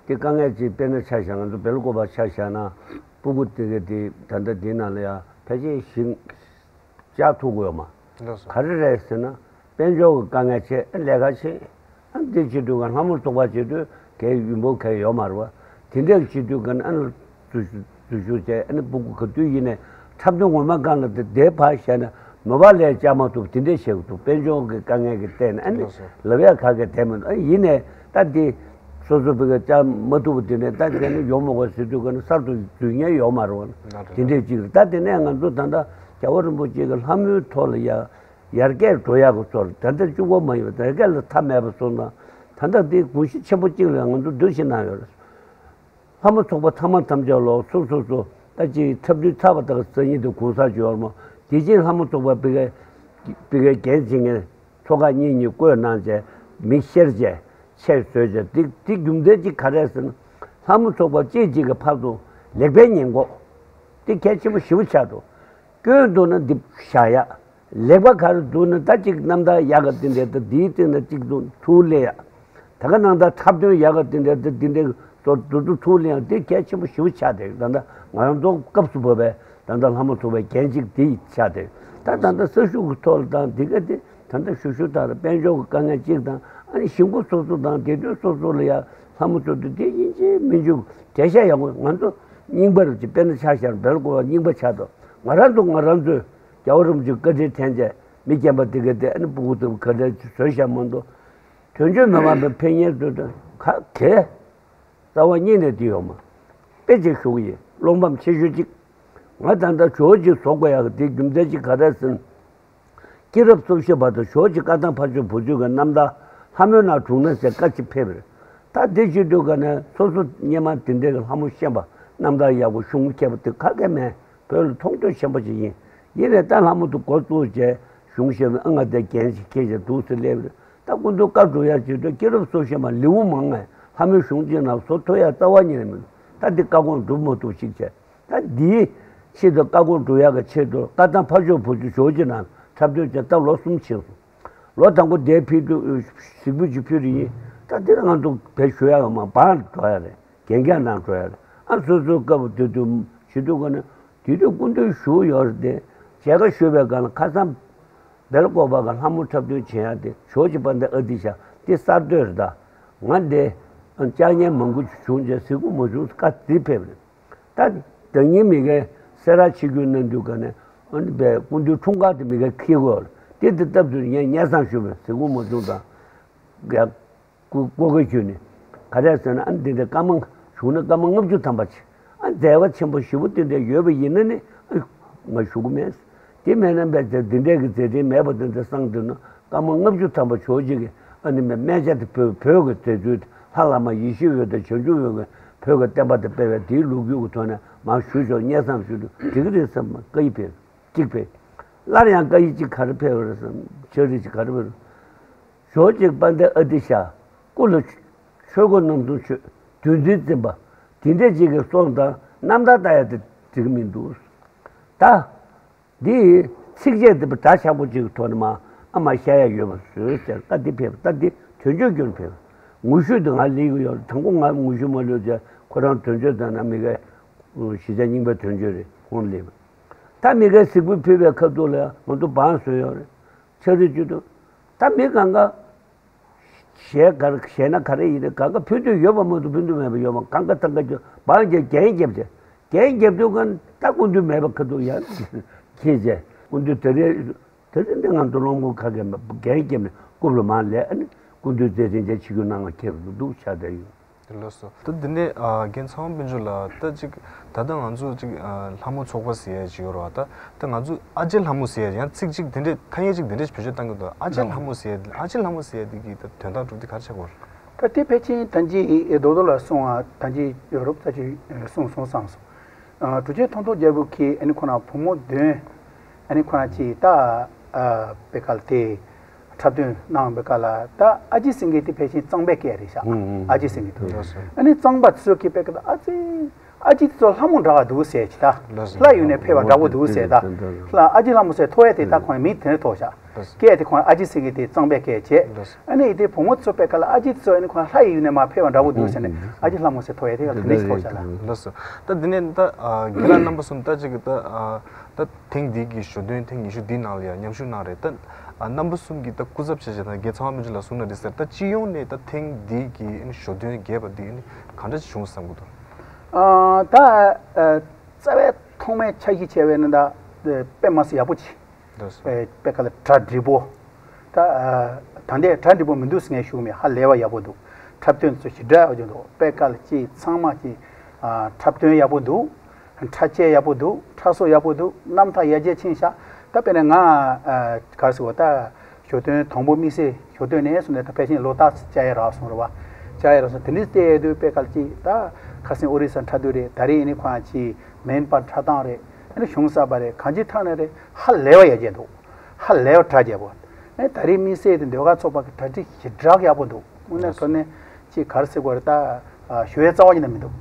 དེ་དཀའ་ངལ་ཅིག་དཔེར་ན་ཆ་བཞག་ན་ང་ཚོ་སྦེལ་ཀོབ་པ་ཆ་བཞག་ན་སྤུ་གུ་དེ་ག་དེ་ད་ལྟ་དེའི་ནང་ལ་ཡ་ཕལ་ཆེར་ཞིང་བཅག་ཐུབ་ཀྱི་ཡོད་མ། ལགས་སོ། ག་རེ་རེད་ཟེར་ན། དཔལ་འབྱོར་གྱི་དཀའ་ངལ་ཆེ། ལས་ཀ་ཆེ། ཨ་འདི་བྱེད་དུས་ག་ལྷ་མོ་ཚོགས་པ་བྱེད་དུས་གལ་ཡིན་པོ་གལ་ཡོད་མ་རེད་བ། དེ་འདྲ་བྱེད་དུས་ག་ཨ་ནི་འཛུལ་ཞུགས་འཛུལ་ཞུགས་བྱས། ཨ་ནི་སྤུ་གུ་ག་དུས་ཡིན་ནའི་འཁྲབ་སྟོན་ངོ་མ་སྒང་ལ་དེ་དེ་ཕར་བཞག་ན་ནོར་བ་ལས་བཅག་མ་ཐུབ། དེ་འདྲ་བྱེད་དགོས་འདུག་དཔལ་འབྱོར་གྱི་དཀའ་ངལ་གྱི་སྟེང་ནས་ཨ་ནི་ལགས་སོ། ལབ་ཡ་ག་གེ་དེ་མི་འདུག་ཨ་ཡིན་ནའི་ད་དེ་སོ་སོ་བི་ག་བཅག་མ་ཐུབ་པ་དེ་ནས་ད་དེ་ནི་ཡོང་མ་དགོས་ཟེར་དུས་ག་ནི་གསར་དུ་འཛུལ་མཁན་ཡོད་མ་རེད་བ། ལགས་སོ། དེ་འདྲ་ཅིག་རེད། ད་དེ་ནས་ང་ཚོ་ད་ལྟ་རྒྱལ་བ་རིན་པོ་ཆེ་གི་ལྷ་མོའི་ཐོག་ལ་ཡ། ཡར་རྒྱས་འགྲོ་ཡག་གི་ཚོར་ད་ལྟ་བཅུག་པ་མ་ཡིན་པ་ཡར་རྒྱས་ལ་མཐའ་མེད་པ་སོང་ན། ད་ལྟ་འདི་དགོངས་གཞི་ཆེན་པོ་གཅིག་ལ་ང་ཚོ་འདུ་ཤེས་གནང་ཡོད་རེད། ལྷ་མོ་ཚོགས་པ་ཐ་མ་ཐམས་ཅད་ལོག་སོ་སོ་སོ་ད་ཅིག་འཁྲབ་དུས་ཚར་བ་དང་སང་ཉིན་དུ་གུང་སར་འབྱོར་མོ་དེ་རྗེས་ལྷ་མོ་ཚོགས་པ་པི་ཀའི་པི་ཀའི་འགན་བྱེད་མཁན་ཚོགས་ཁག་གཉིས་གཉིས་བསྐོས་གནང་བྱས་མི་བཤེར་བྱས་ཆས་བཟོས་བྱས་དེ་དེ་རྒྱུ་མཚན་གཅིག་ག་རེ་ཟེར་ན། ལྷ་མོ་ཚོགས་པ་གཅིག་གཅིག་གི་ཕར་ཚུར་ལེགས་སྤེལ་ཉེས་འགོག་དེ་གལ་ཆེན་པོ་ཞེ་པོ་ཆགས་འདུག་སྐྱོན་འདུག་ན་འདི་བཞག་ཡ། ལེགས་པ་ག་རེ་འདུག་ན་ད་ཅིག་རྣམ་ཐར་ཡག་ག་དེ་འདྲ་ད་འདིའི་སྟེང་ན་གཅིག་ཏུ་ཐུགས་ལེན་ཡ། ད་ག་ནང་ལྟར་འཁྲབ་སྟོན་ཡག་ག་དེ་འདྲ་ད་འདི་འདྲ་སོར་འདུག་ཏུ་ཐུགས་ལེན་ཡ་དེ་གལ་ཆེན་པོ་ཞེ་པོ་ཆགས་ཏེ་ད་ལྟ་ང་རང་ཚོ་སྐབས་སུ་བབས་པའི་ད་ལྟ་ལྷ་མོ་ཚོགས་པའི་འགན་གཅིག་དེ་ཆགས་ཏེ་ད་ད་ལྟ་ས་ཤུགས་ཀྱི་ཐོག་ལ་དང་འདི་ག་དེ་ ད་ལྟ་ཞུ་ཞུ་ལྟར་དཔལ་འབྱོར་གྱི་དཀའ་ངལ་གཅིག་དང་། ཨ་ནི་གཞིས་འགོ་སོ་སོ་དང་སྡེ་ཚན་སོ་སོ་ལ་ཡ་ལྷ་མོ་ཚོ་དེ་དེ་ཡིན་གཅིག་མིན་གཅིག་གྲལ་གཞི་ཡག་པོ། ང་ཚོ་རྙིང་པར་ཅིག་དཔེར་ན་ཆ་བཞག་སྦེལ་ཀོབ་རྙིང་པ་ཆགས་འདུག་ང་རང་ཚོ་ང་རང་ཚོས་རྒྱལ་བ་རིན་པོ་ཆེ་བཀའ་དྲིན་དྲན་བྱས་མི་རྒན་པ་དེ་ག་དེ་ཨ་ནི་སྤུ་གུ་དེ་ག་དེ་བཟོས་བཞག་མ་གཏོགས། དོན་གཅོད་མི་མང་པའི་ཕན་ཡོན་ཚོ་དང་ག་གེ་རྩ་བ་ཉིད་ནས་དེ་ཡོད་མ། དཔེ་ཅིག་ཞུ་གི་ཡིན། བློ་ཕམ་ཆེ་ཤོས་གཅིག་ང་ད་ལྟ་ཇོ་བོ་གཅིག་བཟོ་དགོས་ཡག་གི་དེ་རྒྱུ་མཚན་གཅིག་ག་རེ་ཟེར་ན། སྐྱེས་རབས་སོ་བཞི་བར་དུ་ཇོ་བོ་གཅིག་བཀའ་ཐང་ཕ་ཆོས་བུ་ཆོས་ཀྱི་རྣམ་ཐར་ལྷ་མོའི་ནང་དྲུང་ན་ཟེར་བཀའ་ཅིག་ཕེབས་པ་རེད། ད་དེ་བྱེད་དུས་ག་ནས་སོ་སོ་སྔོན་མ་དེ་འདྲའི་གི་ལྷ་མོ་ཤེས་པ་རྣམ་ཐར་ཡག་པོ་གཞུང་མཁས་པ་དེ་ག་གེ་མེད། བོད་ལ་མཐོང་ཐོས་ཆེན་པོ་ཅིག་ཡིན། ཡིན་ནའི་ད་ལྷ་མོ་དེ་འགོ་བཙུགས་བྱས་གཞུང་ཤེས་པ་ཨ་ང་དེ་རྒན་ཞིག་ཁྱེད་ཅག་འདུག་ཟེར་སླེབས་རེད། ད་སྐུ་མདུན་བཀའ་སྒྲུབ་ཡག་བྱེད་དུས་སྐྱེས་རབས་སོ་བཞི་མ་ལེའུ་མང་ང་ལྷ་མོའི་གཞུང་གཅིག་ནང་བཟོ་ཐུབ་ཡག་རྩ་བ་ཉིད་ནས་མི་འདུག་ད་འདི་བཀའ་དགོངས་སྒྲུབ་མ་ཐུབ་ཞིག་བྱས། ད་འདིའི་ཆེད་དུ་བཀའ་དགོངས་སྒྲུབ་ཡག་གི་ཆེད་དུ་བཀའ་ཐང་ཕ་ཆོས་བུ་ཆོས་ཇོ་བོ་གཅིག་ནང་འཁྲབ་སྟོན་བྱས་ད་ལོ་གསུམ་ཕྱིན་སོང་། ལོ་དང་པོ་དེ་ཕུལ་དུས་གཟིགས་འབུལ་ཅིག་ཕུལ་རེ་ཡིན། ད་འདིར་ང་ཚོ་བས་ཞུ་ཡག་མ་བར་འགྲོ་ཡག་རེད། རྒན་རྒྱ་ནང་འགྲོ་ཡག་རེད། ཨ་སོ་སོའི་སྐབས་དེ་དུས་བྱེད་དུས་ག་ནས་དེ་དུས་སྐུ་མདུན་བཞུགས་ཡོད་རེད་དེ། མཇལ་ཁ་ཞུ་བའི་སྒང་ལ་ཁ་སང་སྦེལ་ཀོབ་ག་ལྷ་མོ་འཁྲབ་སྟོན་བྱེད་ཡག་དེ་ཇོ་བོ་གཅིག་དཔལ་ལྡན་ཨ་ཏི་ཤ་དེ་གསར་གཏོད་རེད། ད་ང་འདི་ལྕགས་ཉན་མང་པོ་བྱུང་རྗེས་གཟིགས་སྐུ་མ་བྱུང་བཀའ་འདི་ཕེབས་རེད། ད་ཟླ་ཉིན་མི་ཁའི་སེ་ར་ཆིབས་བསྒྱུར་གནང་དུས་ག་ནས་ཨ་ནི་བས་སྐུ་མདུན་འཁྲུངས་སྐར་དེ་མི་ཁའི་འཁེལ་དགོས་རེད། དེ་དེ་སྟབས་བདེ་ངས་སྙན་སེང་ཞུས་པས་གཟིགས་སྐུ་མ་བྱུང་དང་། ཡ། སྐུ་སྐུ་སྒེར་ཞུས་ནས་ག་རེ་ཟེར་ན། ཨ་ནི་དེ་འདྲའི་བཀའ་མ་བྱུང་ན་བཀའ་མ་ལྔ་བཅུ་ཐམ་པ་ཆེ། ཨ་མཛད་པ་ཆེན་པོ་ཞེ་པོ་དེ་འདྲ་ཡོད་པ་ཡིན་ན་ནི་ཨ་ང་ཞུ་གི་མེད། དེ་མེད་ན་བས་དེ་འདྲའི་གི་མཛད་འཕྲིན་མེད་པ་དེ་འདྲ་གསང་འདུག་ན་བཀའ་མ་ལྔ་བཅུ་ཐམ་པ་ཇོ་བོ་གཅིག་གི་ཨ་ནི་མེ་སྨན་ཆ་དེ་བོད་བོད་ཀྱི་མཛད་ཚུལ་ལྷ་བླ་མ་ཡེ་ཤེས་འོད་དང་བྱང་ཆུབ་འོད་ཀྱི་བོད་ཀྱི་བསྟན་པ་དེ་སྤེལ་བའི་དེའི་ལོ་རྒྱུས་ཀྱི་ཐོག་ནས་མར་ཞུ་ཆོག་སྙན་སེང་ཞུ་དུས་འགྲིག་གི་རེད་བསམ། བཀའ་ཡིག་ཕེབས། གཅིག་ཕེབས། སླར་ཡང་བཀའ་ཡིག་གཅིག་ག་རེ་ཕེབས་པ་རེད་བསམ། ཕྱག་བྲིས་གཅིག་ག་རེ་ཕེབས། ཇོ་བོ་གཅིག་དཔལ་ལྡན་ཨ་ཏི་ཤ། སྐུ་ལ་ཆོས་སྒོ་རྣམ་གསུམ་ཆོས་འདུལ་འཛིན་འཛིན་པ་དེ་འདྲས་ཅིག་གི་གསུང་དང་རྣམ་ཐར་ལྟ་ཡག་དེ་འགྲིག་གི་མི་འདུག་ད་འདི་ཚིགས་བཅད་འདི་སྒྲ་ཆགས་པོ་ཅིག་གི་ཐོག་ནས་མ་ཨ་མ་བཤད་ཡག་ཡོད་པ་བཟོས་ཟེར། ད་འདི་ཕེབས། ད་འདི་དོན་གཅོད་རྒྱུར་ཕེབས། ངོ་བཤུས་འདི་ང་ལས་གི་ཡོད། དང་པོ་ང་ངོ་བཤུས་མ་ལོས་བྱས་ཁོ་རང་དོན་གཅོད་དང་ན་མི་གའི་གཞིས་ཆགས་རྙིང་པའི་དོན་གཅོད་རེད། ཁོང་ལས་ད་མི་གའི་གཟིགས་འབུལ་ཕུལ་བའི་ཁ་ཐུག་ལ་ང་ཚོ་བང་བཟོས་ཡོད་རེད། ཕྱག་བྲིས་བཅུ་དྲུག་ད་མི་གང་ག་གཞས་ག་རེ་གཞས་སྣ་ག་རེ་ཡིན་ན་གང་ག་ཕུལ་འདོད་ཡོད་པ་མ་གཏོགས་ཕུལ་འདོད་མེད་པ་ཡོད་མ། གང་ག་ཐང་ག་ཅོ་བང་རྒྱབ་རྒྱན་རྒྱབ་བྱས། རྒྱན་རྒྱབ་དུས་གང་ད་སྐུ་མདུན་མེད་པ་ཁ་ཐུག་ཡང་ཁྱེད་ཅེ་སྐུ་མདུན་དེ་རེད། དེ་རིང་འདི་ང་ཚོ་སློབ་དཔོན་ཁ་གས་རྒྱན་བརྒྱབ་ནས་རྐུབ་ལ་མར་ལས། ཨ་ནི་སྐུ་མདུན་མཛད་འཕྲིན་ཅན་ཆིབས་བསྒྱུར་གནང་བ་ཁྱེད་རང་ཚོ་འདུག་ཆགས་བསྡད་ཡོད། དེ་ལགས་སོ། ད་འདི་ནས་ཨ་རྒན་ཚངས་པ་དཔལ་འབྱོར་ལགས། ད་ཅིག་ད་ལྟ་ང་ཚོ་ཅིག་ཨ་ལྷ་མོ་ཚོགས་པ་ཟེར་ཡས་ཅིག་ཡོད་རེད་བ། ད་ད་ང་ཚོ་ཨ་ཅེ་ལྷ་མོ་ཟེར་ཡས་ཡང་ཚིག་ཅིག་དེ་འདྲས་ཐ་སྙད་ཅིག་དེ་འདྲས་བེད་སྤྱོད་བཏང་གི་འདུག་ཨ་ཅེ་ལྷ་མོ་ཟེར་ཡས། ཨ་ཅེ་ལྷ་མོ་ཟེར་ཡས་འདི་གི་ད་དོན་དག་གྲུབ་འདི་ག་རེ་ཆགས་ཀྱི་ཡོད་རེད། ད་དེ་ཕལ་ཆེར་ད་ཅི་རྡོག་རྡོག་ལ་སོང་བ་ད་ཅི་ཡོད་རུབ་ད་ཅི་སོང་སོང་བསམ་སོང་། ཨ་གྲུབ་ཆེན་ཐོང་ཐོང་རྒྱལ་པོ་གིས་ཨ་ནི་ཁོ་རང་བུ་མོ་བདུན་ཨ་ནི་ཁོ་རང་ཅིག་ད་ཨ་པེ་ཀ་ལ་དེ་འཁྲབ་སྟོན་གནང་བའི་སྐབས་ལ་ད་ཨ་ཅེ་ཟེར་མཁན་དེ་ཕལ་ཆེར་གཙང་པའི་སྐད་རེད་ཤག་ཨུ་ཨུ། ཨ་ཅེ་ཟེར་མཁན་དེ། ལགས་སོ། ཨ་ནི་གཙང་པ་ཚོས་ཀྱི་པེ་ཀ་ལ་ཨ་ཙི་ཨ་ཅེ་དེ་ཚོ་ལྷ་མོ་འདྲ་བ་འདུག་ཟེར་གྱི་ད། ལགས་སོ། ལྷ་ཡུལ་ནས་ཕེབས་པ་འདྲ་པོ་འདུག་ཟེར་ད། ལྷ་ཨ་ཅེ་ལྷ་མོ་ཟེར་ཐོགས་ཡས་དེ་ད་ཁོང་མིང་དེ་ནས་ཐོགས་ཤག་ལགས་སོ། སྐད་དེ་ཁོང་ཨ་ཅེ་ཟེར་མཁན་དེ་གཙང་པའི་སྐད་བྱས། ལགས་སོ། ཨ་ནི་དེ་བུ་མོ་ཚོ་པེ་ཀ་ལ་ཨ་ཅེ་ཚོ་ཨ་ནི་ཁོང་ལྷ་ཡི་ཡུལ་ནས་མར་ཕེབས་པ་འདྲ་པོ་འདུག་ཟེར་ནས་ཨ་ཅེ་ལྷ་མོ་ཟེར་ཐོགས་ཡས་དེ་ཡང་དེ་ནས་ཐོགས་ཤག་ལགས། ལགས་སོ། ད་འདི་ནས་ད་ཨ་རྒན་ལགས་རྣམ་པ་གསུམ་ད་ཅིག་གི་ད་ཨ་ད་ཐེངས་འདི་གི་ཞོ་སྟོན་ཐེངས་ཉི་ཤུ་འདིའི་ནང་ལ་ཡང་མཉམ་ཞུགས་གནང་རེད། ད་ཨ་རྣམ་པ་གསུམ་གྱིས་ད་སྐུ་ཚབ་བྱས་བྱས་ད་རྒན་ཚངས་པ་དཔལ་འབྱོར་ལགས་གསུང་ན་རེད་ཟེར། ད་སྤྱི་ཡོངས་ནས་ད་ཐེངས་འདི་གི་ཨ་ནི་ཞོ་སྟོན་རྒྱས་པ་འདི་ཨ་ནི་གང་འདྲ་ཞིག་བྱུང་བསམ་གྱི་འདུག་ཨ་ད་ཨ་རྩ་བའི་ཐོག་མའི་འཆར་གཞི་བྱས་པ་ཡིན་ན་ད་དཔེ་མ་སྲིད་ཡག་པོ་ཅིག་ལགས་སོ། ཨེ་པེ་ཀ་ལ་གྲ་འགྲིག་པོ། ད་ཨ་ད་ལྟའི་གྲ་འགྲིག་པོ་མི་འདུག་ཟེར་ངས་ཞུ་གི་མེད། ཧ་ལས་པ་ཡག་པོ་འདུག་འཁྲབ་སྟོན་ཚོ་ཞེ་དྲག་ཡག་པོ་འདུག་པེ་ཀ་ལ་ཅིག་ཚང་མ་ཅིག་ཨ་འཁྲབ་སྟོན་ཡག་པོ་འདུག་འཁྲབ་ཆས་ཡག་པོ་འདུག་འཁྲབ་སོ་ཡག་པོ་འདུག་རྣམ་ཐར་ཡར་རྒྱས་ཕྱིན་ཤག་ད་དཔེར་ན་ང་ཨ་ག་རེ་ཟེར་དགོས། ད་ཞོ་སྟོན་དང་པོ་དམིགས་བསལ་ཞོ་སྟོན་ནས་བཟུང་ནས་ད་ཕལ་ཆེར་ལོ་ལྟར་བཅར་ཡས་རག་སོང་རེད་བ། བཅར་ཡས་རག་སོང་། དེ་འདྲའི་བལྟས་ཡོད་དུས་པེ་ཀ་ལ་ཅིག་ད་ཁ་སང་ཨོ་རི་ས་འཁྲབ་སྟོན་རེད། ད་རེས་ཨ་ནི་ཁོང་ཅིག་མེན་པར་འཁྲབ་སྟངས་རེད། ཨ་ནི་གཞུང་གསར་པ་རེད། གང་ཅིའི་ཐད་ནས་རེད། ཧ་ལས་པ་ཡར་རྒྱས་འདུག་ཧ་ལས་པ་གྲ་རྒྱས་པོ། ཨེ་ད་རེས་དམིགས་བསལ་དུ་ཟློས་གར་ཚོགས་པ་གི་གྲ་སྒྲིག་ཞེ་དྲག་ཡག་པོ་འདུག་དངོས་གནས་དྲང་གནས་ཅིག་ག་རེ་ཟེར་དགོས་རེད། ད་ཞུ་ཡས་རྩ་བ་ཉིད་ནས་མི་འདུག་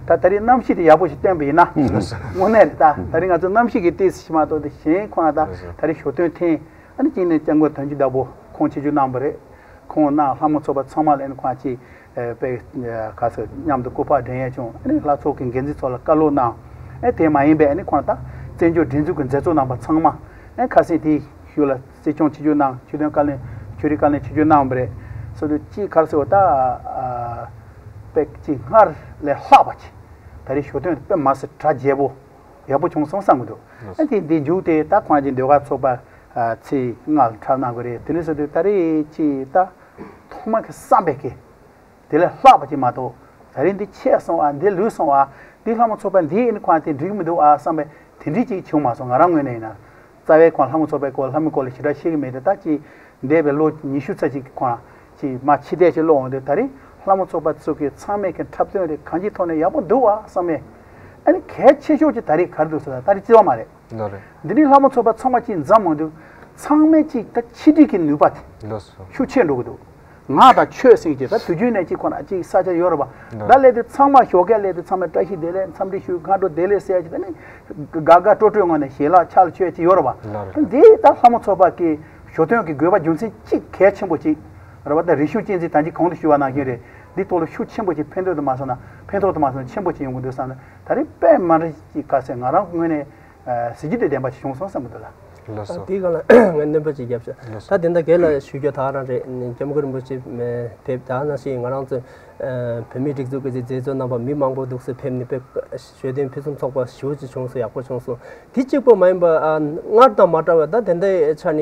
ད་ད་རེས་གནམ་གཤིས་དེ་ཡག་པོ་ཞིག་བསྟན་པ་ཡིན་ན། དངོས་གནས་རེད། ད་ད་རེས་ང་ཚོ་གནམ་གཤིས་ཀྱི་ལྟས་ཞིག་མ་གཏོགས་དེ་གཞན་ཁོ་ན་ད་ད་རེས་ཞོ་སྟོན་ཐེངས་ཨ་ནི་གཅིག་ནས་སྐྱབས་མགོན་དོན་གྱི་བདག་པོ་ཁོང་ཆིབས་བསྒྱུར་གནང་བ་རེད། ཁོང་ནང་ལྷ་མོ་ཚོགས་པ་ཚང་མ་ལ་ཨ་ནི་ཁོང་ཅིག་ཨེ་དཔེ་ག་ཟེར་མཉམ་དུ་སྐུ་པར་སྒྲོན་ཡས་བྱུང་། ཨ་ནི་ལྷ་ཚོགས་ཀྱི་འགན་འཛིན་ཚོ་ལ་བཀའ་སློབ་གནང་། ཨེ་དེ་མ་ཡིན་པའི་ཨ་ནི་ཁོང་ད་བཙན་བྱོལ་སྒྲིག་འཛུགས་ཀྱི་མཛད་གཙོ་རྣམ་པ་ཚང་མ་ཨེ་ཁ་སང་དེ་ ཞུ་ལ་གཙོ་སྐྱོང་ཆེ་ཆུང་གནང་། ཆོས་དོན་བཀའ་བློན་ཆོས་རིག་བཀའ་བློན་ཆེ་ཆུང་གནང་བ་རེད། སོ་དུ་ཅིག་གར་སོ་ད་ཨ་དཔེ་ཅིག་སྔར་ལས་ལྷག་པ་ཅིག་ད་རེས་ཞོ་སྟོན་དཔེ་མ་སྲིད་གྲ་རྒྱས་པོ་ཡག་པོ་བྱུང་སོང་བསམ་གི་འདུག་ཨ་དེ་འདི་མཇུག་དེ་ད་ཁོང་གི་ཟློས་གར་ཚོགས་པ་ཨ་ཚེས་ལྔ་ལ་འཁྲབ་གནང་གི་རེད། དེ་ནས་སོ་དུ་ད་རེས་ཅིག་ད་ཐོག་མ་གི་བསམ་པའི་གི་དེ་ལས་ལྷག་པ་ཅིག་མ་གཏོགས། ད་རིང་འདི་ཆད་སོང་ཨ། འདི་ལུས་སོང་ཨ། འདི་ལྷ་མོ་ཚོགས་པ་འདི་ཡིན་ཁོང་དེ་འགྲིག་མི་འདུག་ཨ་བསམ་པའི་དེ་འདྲའི་ཅིག་བྱུང་མ་སོང་། ང་རང་ངོས་ནས་ཡིན་ན། རྩ་བའི་ཁོང་ལྷ་མོ་ཚོགས་པའི་སྐོར་ལྷ་མོའི་སྐོར་ལ་ཞེ་དྲག་ཤེས་ཀྱི་མེད་དེ། ད་ཅིག་འདས་པའི་ལོ་ཉི་ཤུ་ཙམ་ཅིག་ཁོང་ཅིག་མ་ཕྱི་བལྟས་ཅིག་ཀློག་འོང་དུས། ད་རིང་ལྷ་མོ་ཚོགས་པ་ཚོ་གི་ཚང་མས་ཀྱི་འཁྲབ་སྟོན་དེ་གང་ཅིའི་ཐོག་ནས་ཡག་པོ་འདུག་ཨ་བསམ་པའི། ཨ་ནི་གལ་ཆེ་ཤོས་ཅིག་ད་རིང་ག་རེ་འདུག་ཟེར་ན། ད་རིང་རྩིས་པ་མ་རེད། ལོ་རེད། འདི་ནི་ལྷ་མོ་ཚོགས་པ་ཚང་མ་གཅིག་འཛོམས་འོང་དུས། ཚང་མས་གཅིག་ད་ཆིག་སྒྲིལ་གྱི་ནུས་པ་དེ་ལོ་སོ། ཤུགས་ཆེ་འགྲོ་གི་འདུག་ངག་དང་ཆོས་ཟེར་གྱི་ད་དུས་རྒྱུན་ནས་གཅིག་ཁོ་ན་གཅིག་ས་ཆ་ཡོད་རེད་པ། ལོ་ད་སླེབས་དུས་ཚང་མ་ཞོགས་ཀས་སླེབས་དུས་ཚང་མས་བཀྲ་ཤིས་བདེ་ལེགས། འཚམས་འདྲི་ཞུ། སྔ་དྲོ་བདེ་ལེགས་ཟེར་གྱི་ད་ནི་དགའ་དགའ་སྤྲོ་སྤྲོའི་ངང་ནས་ཞལ་ལག་ཕྱག་ལ་མཆོད་ཀྱི་ཡོད་རེད་པ། ལོ་རེད། འདི་ད་ལྷ་མོ་ཚོགས་པ་གི་ཞོ་སྟོན་གྱི་དགོས་པ་རྒྱུ་མཚན་གཅིག་གལ་ཆེན་པོ་གཅིག་རེད་པ། ད་རིག་གཞུང་གཅེས་འཛིན་ད་གིན་གོང་དུ་ཞུས་པ་ནང་བཞིན་རེད། འདི་ཐོག་ལ་ཤུགས་ཆེན་པོ་གཅིག་ཕན་ཐོགས་དུ་མ་སོང་ན། ཕན་ཐོགས་དུ་མ་སོང་ན་ཆེན་པོ་གཅིག་ཡོང་གི་འདུག་བསམ་ན། ད་རེས་དཔེ་མ་རེད་ཅིག་ག་ཟེར། ང་རང་ངོས་ནས་ཨ་གཟི་བརྗིད་དེ་ལྡན་པ་ཞིག་བྱུང་སོང་བསམ་གྱི་འདུག་ལགས། ལགས་སོ། དེའི་སྒང་ལ་ངས་སྣོན་པ་ཅིག་བརྒྱབ་ཤག་ལགས་སོ། ད་དེ་འདྲ་རྒན་ལགས་ཞུ་རྒྱུ་ད་རང་རེད། སྐྱབས་མགོན་རིན་པོ་ཆེ་ཕེབས། ད་ནང་བཞིན་ང་རང་ཚོ་ཨ་བོད་མིའི་སྒྲིག་འཛུགས་ཀྱི་མཛད་གཙོ་རྣམ་པ་མི་མང་པོ་འདུག་སེ་ཕེབས་ནས་དཔེ་ཞོ་སྟོན་ཕུན་སུམ་ཚོགས་པ་ཞེ་པོ་ཅིག་བྱུང་སོང་། ཡག་པོ་བྱུང་སོང་། དེ་གཅིག་པོ་མ་ཡིན་པ་ཨ་སྔར་དང་མ་འདྲ་བའི་ད་དེ་འདྲའི་ཆ་ནས་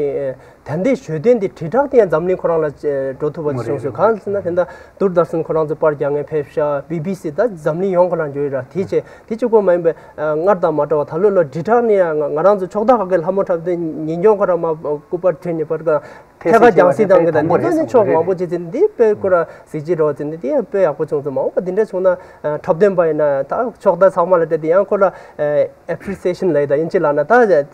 ཨ་ད་ལྟའི་ཞོ་སྟོན་འདི་དྲིལ་བསྒྲགས་དེ་ཡང་འཛམ་གླིང་ཁོ་རང་ལ་ཨ་འགྲོ་ཐུབ་པ་ཞིག་བྱུང་སོང་། གང་ཟེར་ན་དེ་འདྲ་དུར་དར་སན་ཁོ་རང་ཚོ་པར་རྒྱག་མཁན་ཕེབས་ཤག་བི་བི་སི་ད་འཛམ་གླིང་ཡོངས་ཁོ་རང་འགྲོ་ཡི་ར། དེ་བྱས་དེ་གཅིག་པོ་མ་ཡིན་པའི་ཨ་སྔར་དང་མ་འདྲ་བ་ད་ལོ་ལོ་དྲིལ་བསྒྲགས་ནི་ཡང་ང་ང་རང་ཚོ་ཕྱོགས་མཐའ་ཁག་གི་ལྷ་མོ་འཁྲབ་སྟོན་ཉིན་གུང་ཁོ་རང་མ་སྐུ་པར་བྲིས་ནས་པར་ཐད་ཀར་རྒྱང་སྲིང་བཏང་གི། ད་འདི་ཚོ་ནི་ཕྱོགས་མང་པོ་ཅིག་ཚེ་འདི་དཔེ་ཁོ་ར་གཟི་བརྗིད་རོ་ཚེ་འདི་དེ་ཡང་དཔེ་ཡག་པོ་བྱུང་སོང་། མ་འོངས་པ་འདི་འདྲ་བྱུང་ན་ཨ་འཁྲབ་སྟོན་པ་ཡིན་ན་ད་ཕྱོགས་མཐའ་ཚང་མ་ལ་སྤྲད་དེ་ཡང་ཁོ་ར་ཨ་ཨེ་པི་རི་སི་ཨེ་ཤན་ལབ་ཡ་ད་དབྱིན་ཇི་ལབ་ན་ད་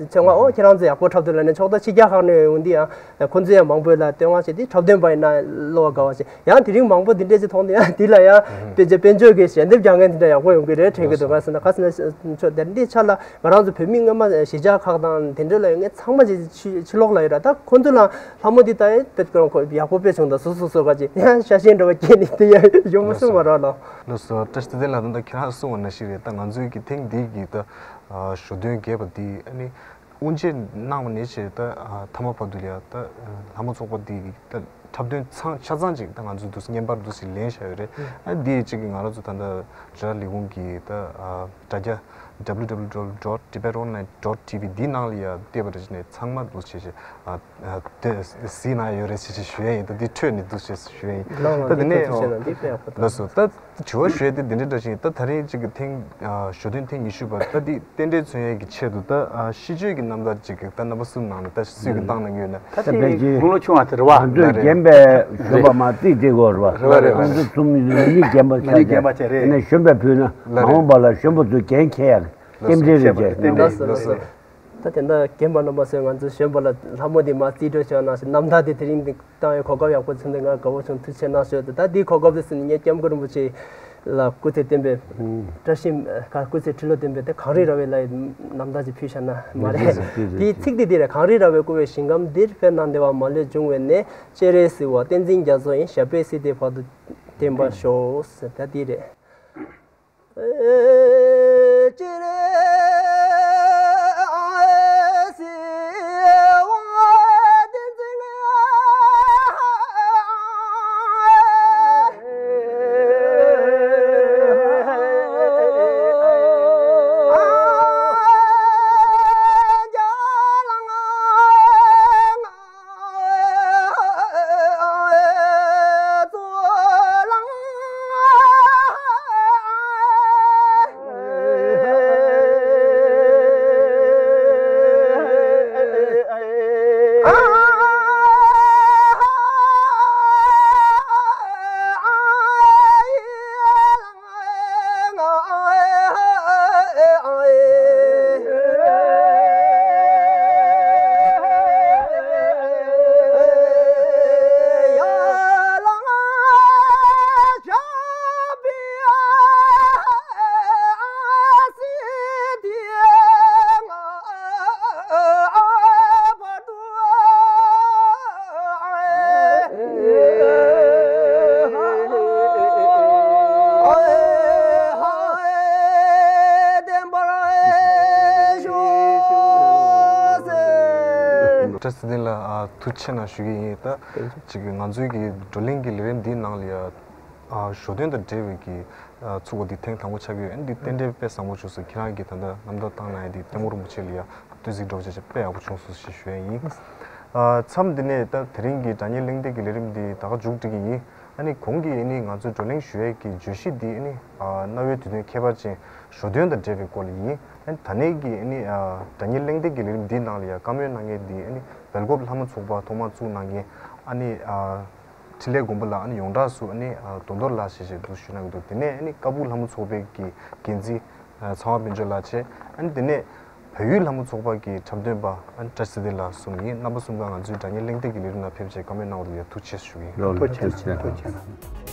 ཚང་མ་ཨོ་ཁྱེད་རང་ཚོ་ཡག་པོ་འཁྲབ་འདུག་ལབ་ནས་ཕྱོགས་མཐའ་ཕྱི་རྒྱལ་ཁག་ནས་ཡོང་འདི་ཡང་ཁོ་ཚོ་ཡང་མང་པོ་ལ་བསྟོད་བསྔགས་བྱས་ཏེ། འཁྲབ་སྟོན་པ་ཡིན་ན་བློ་བ་དགའ་བ་བྱས། ཡང་དེ་རིང་མང་པོ་འདི་འདྲས་ཅིག་མཐོང་དུས་ཡང་འདི་ལ་ཡང་དཔེ་ཆ་དཔལ་འབྱོར་གྱི་ཞལ་འདེབས་རྒྱག་མཁན་དེ་འདྲ་ཡག་པོ་ཡོང་གི་རེད་དྲན་གྱི་འདུག་ལགས་སོ། ག་ཟེར་ན་ག་ཟེར་ན་ཆོས་དེ་འདྲའི་ཆ་ལ་ང་རང་ཚོ་བོད་མི་སྔོན་མ་གཞིས་ཆགས་ཁག་དང་དེ་འདྲ་ལ་ཡོད་མཁན་ཚང་མ་ཅིག་ཕྱི་ཕྱི་ལོགས་ལ་ཡོད་ར། ད་ཁོ་ཚོ་ལ་ལྷ་མོ་འདི་ལྟ་ཡི་དཔེ་ཁོ་རང་ཁོ་ཡག་པོ་དཔེ་བྱུང་། ད་སོ་སོ་སོ་ག་ཅིག་ཡང་ཤ་ཞེན་འདྲ་བ་སྐྱེས་ནས་དེ་ཡང་ཡོང་མ་སོང་བ་ར་ལགས། ལགས་སོ། བཀྲ་ཤིས་བདེ་ལེགས་ལགས། ད་ལྟ་ཁྱེད་རང་གསུངས་པ་ནང་བཞིན་རེད། ད་ང་ཚོའི་གི་ཐེངས་འདིའི་གི་ད་ཨ་ཞོ་སྟོན་རྒྱས་པ་འདི་ཨ་ནི་དབུ་འབྱེད་གནང་བ་ནས་བྱས་ད་ཨ་མཐའ་མ་བར་དུ་ལ་ཡ་ད་ལྷ་མོ་ཚོགས་པ་འདི་གི་ད་འཁྲབ་སྟོན་ཚང་ཆ་ཚང་ཅིག་ད་ང་ཚོས་འདུག་སེ་བརྙན་པར་འདུག་སེ་ལེན་བཞག་ཡོད་རེད། ཨ་འདི་གཅིག་གི་ང་རང་ཚོ་ད་ལྟ་ར་ལས་ཁུངས་ཀྱི་ད་ཨ་དྲ་རྒྱ་W W W dot tibet online dot T V འདི་ནང་ལ་ཡ་བལྟས་པ་རེད་ཅེ་ནས་ཚང་མ་འདུག་སེ་བྱས་བྱས་ཨ་དེ་གཟིགས་གནང་ཡོད་རེད་ཟེར་ཞུ་ཡ་ཡིན། ད་འདི་འཕྲོས་ནས་འདུག་ཟེར་ཞུ་ཡ་ཡིན། ལགས་ལགས། ད་དེ་འདི་ནས་ཐུགས་རྗེ་ཆེ་གནང་། འདི་དཔེ་ཡག་པོ་འདུག་ལགས་སོ། ད་དྲི་བ་ཞུ་ཡ་དེ་འདི་འདྲ་འདྲ་ཞིག་ཡིན། ད་ད་རིང་གཅིག་གི་ཐེངས་ཨ་ཞོ་སྟོན་ཐེངས་ཉི་ཤུ་པ་ད་འདི་རྟེན་འབྲེལ་མཚོན་ཡས་ཀྱི་ཆེད་དུ་ད་ཨ་ཤིས་བརྗོད་ཀྱི་རྣམ་ཐར་ཅིག་གི་ད་རྣམ་པ་གསུམ་ནང་ལ་ད་སུས་ཀྱི་བཏང་གནང་གི་ཡོད་ན། ད་དེ་དཔེ་ཆའི་དགུང་ལོ་ཆུང་བ་དེ་རེད་བ། ང་ཚོས་རྒན་པའི་གཞོན་པ་མར་རྩིས་སྤྲད་དགོས་རེད་བ། རེད་བ་རེད་བ། ང་ཚོ་ཚོ་མི་ཚོ་མི་རྒན་པ་ཆགས་ཀྱི་རེད། ཨ་ནི་གཞོན་པའི་བུ་ན་མ་འོངས་པ་ལ་གཞོན་པ་ཚོ་འགན་འཁྱེར་ཡག་རྟེན་འབྲེལ་རེད་ཅེས། ལགས་སོ་ལགས་སོ། ད་དེ་འདྲ་རྒན་པ་རྣམ་པ་ཚོས་ང་ཚོའི་གཞོན་པ་ལ་ལྷ་མོ་འདི་མར་རྩིས་སྤྲོད་བྱས་ནང་བཞིན་རྣམ་ཐར་དེ་དེ་རིང་འདི་བཏང་ཡོད། གོ་སྐབས་ཡག་པོ་བྱུང་འདུག་ང་དགའ་བོ་བྱུང་། ཐུགས་རྗེ་ཆེ་གནང་ཞུ། ད་འདི་གོ་སྐབས་དེ་ཟིན་ངས་སྐྱབས་མགོན་རིན་པོ་ཆེ་ལ་སྐུ་ཚེ་བརྟན་པའི་བཀྲ་ཤིས་ཁ་སྐུ་ཚེ་ཁྲི་ལོ་བརྟན་པའི་དེ་གངས་རི་ར་བའི་ལ་ཡི་རྣམ་ཐར་ཅིག་ཕུལ་བཞག་ན་མ་རེད། དེའི་ཚིག་དེ་འདི་རེད། གངས་རི་ར་བས་བསྐོར་བའི་ཞིང་ཁམས་འདིར། དཔལ་ནཱ་དེ་བ་མ་ལུས་འབྱུང་བའི་གནས། སྤྱན་རས་གཟིགས་དབང་བསྟན་འཛིན་རྒྱ་མཚོ་ཡི། ཞབས་པད་སྲིད་མཐའི་བར་དུ་བརྟན་པར་ཤོག་ད་འདི་རེད། བཀྲ་ཤིས་བདེ་ལེགས། ཨ་ཐུགས་རྗེ་ཆེ་གནང་ཞུ་གི་ཡིན། ད་ཅིག་ང་ཚོའི་གི་བགྲོ་གླེང་གི་ལས་རིམ་འདིའི་ནང་ལ་ཡ་ཨ་ཞོ་སྟོན་དང་འབྲེལ་བའི་གི་ཨ་ཚུགས་པ་འདི་ཐེངས་དང་པོ་ཆགས་ཀྱི་ཡོད། ཨ་ནི་འདི་རྟེན་འབྲེལ་དཔེ་བཟང་པོ་བྱུང་སོང་། ཁྱེད་རང་གིས་ད་ལྟ་རྣམ་ཐར་བཏང་གནང་ཡ་འདི་སྟོན་མགོ་རིན་པོ་ཆེ་ལ་ཡ་བསྟོད་ཚིག་འདྲ་བོ་བྱས་བྱས་དཔེ་ཡག་པོ་བྱུང་སོང་ཞེས་ཞུ་ཡ་ཡིན། ཨ་མཚམས་འདི་ནས་ད་དེ་རིང་གི་སྒྲ་སྙན་གླེང་སྟེགས་ཀྱི་ལས་རིམ་འདི་ད་ག་མཇུག་སྒྲིལ་གྱི་ཡིན། ཨ་ནི་གོང་གི་ཨ་ནི་ང་ཚོའི་བགྲོ་གླེང་ཞུ་ཡས་ཀྱི་བརྗོད་གཞི་འདི་ཨ་ནི་ཨ་གནའ་བོའི་དུས་སྟོན་ཁྱད་པར་ཅན་ཞོ་སྟོན་དང་འབྲེལ་བའི་སྐོར་ལ་ཡིན། ཨ་ནི་ད་ནས་ཀྱི་ཨ་ནི་ཨ་སྒྲ་སྙན་གླེང་སྟེགས་ཀྱི་ལས་རིམ་འདིའི་ནང་ལ་ཡང་བཀའ་མོལ་གནང་མཁན་འདི་ཨ་ནི་སྦེལ་ཀོབ་ལྷ་མོ་ཚོགས་པ་ཐོག་མར་བཙུགས་གནང་མཁན་ཨ་ནི་ཨ་འཕྲིན་ལས་མགོན་པོ་ལགས། ཨ་ནི་ཡོངས་གྲགས་སུ་ཨ་ནི་ཨ་རྡོ་རྡོར་ལགས་ཞེས་བྱས་འདུག་ཞུ་གནང་གི་འདུག་དེ་ནས་ཨ་ནི་ཀ་སྦུག་ལྷ་མོ་ཚོགས་པའི་གི་འགན་འཛིན་ཨ་ཚངས་དབང་དཔལ་འབྱོར་ལགས་བྱས། ཨ་ནི་དེ་ནས་བལ་ཡུལ་ལྷ་མོ་ཚོགས་པ་གི་འཁྲབ་སྟོན་པ་ཨ་ནི་བཀྲ་ཤིས་བདེ་ལགས་གསུམ་ཡིན། རྣམ་པ་གསུམ་ཀ་ང་ཚོའི་སྒྲ་སྙན་གླེང་སྟེགས་ཀྱི་ལས་རིམ་ནང་ཕེབས་བྱས་བཀའ་མོལ་གནང་བ་ལ་ཡ་ཐུགས་རྗེ་ཆེ་ཞུ་གི་ཡིན། ཐུགས་རྗེ་ཆེ། ཐུགས་རྗེ་ཆེ།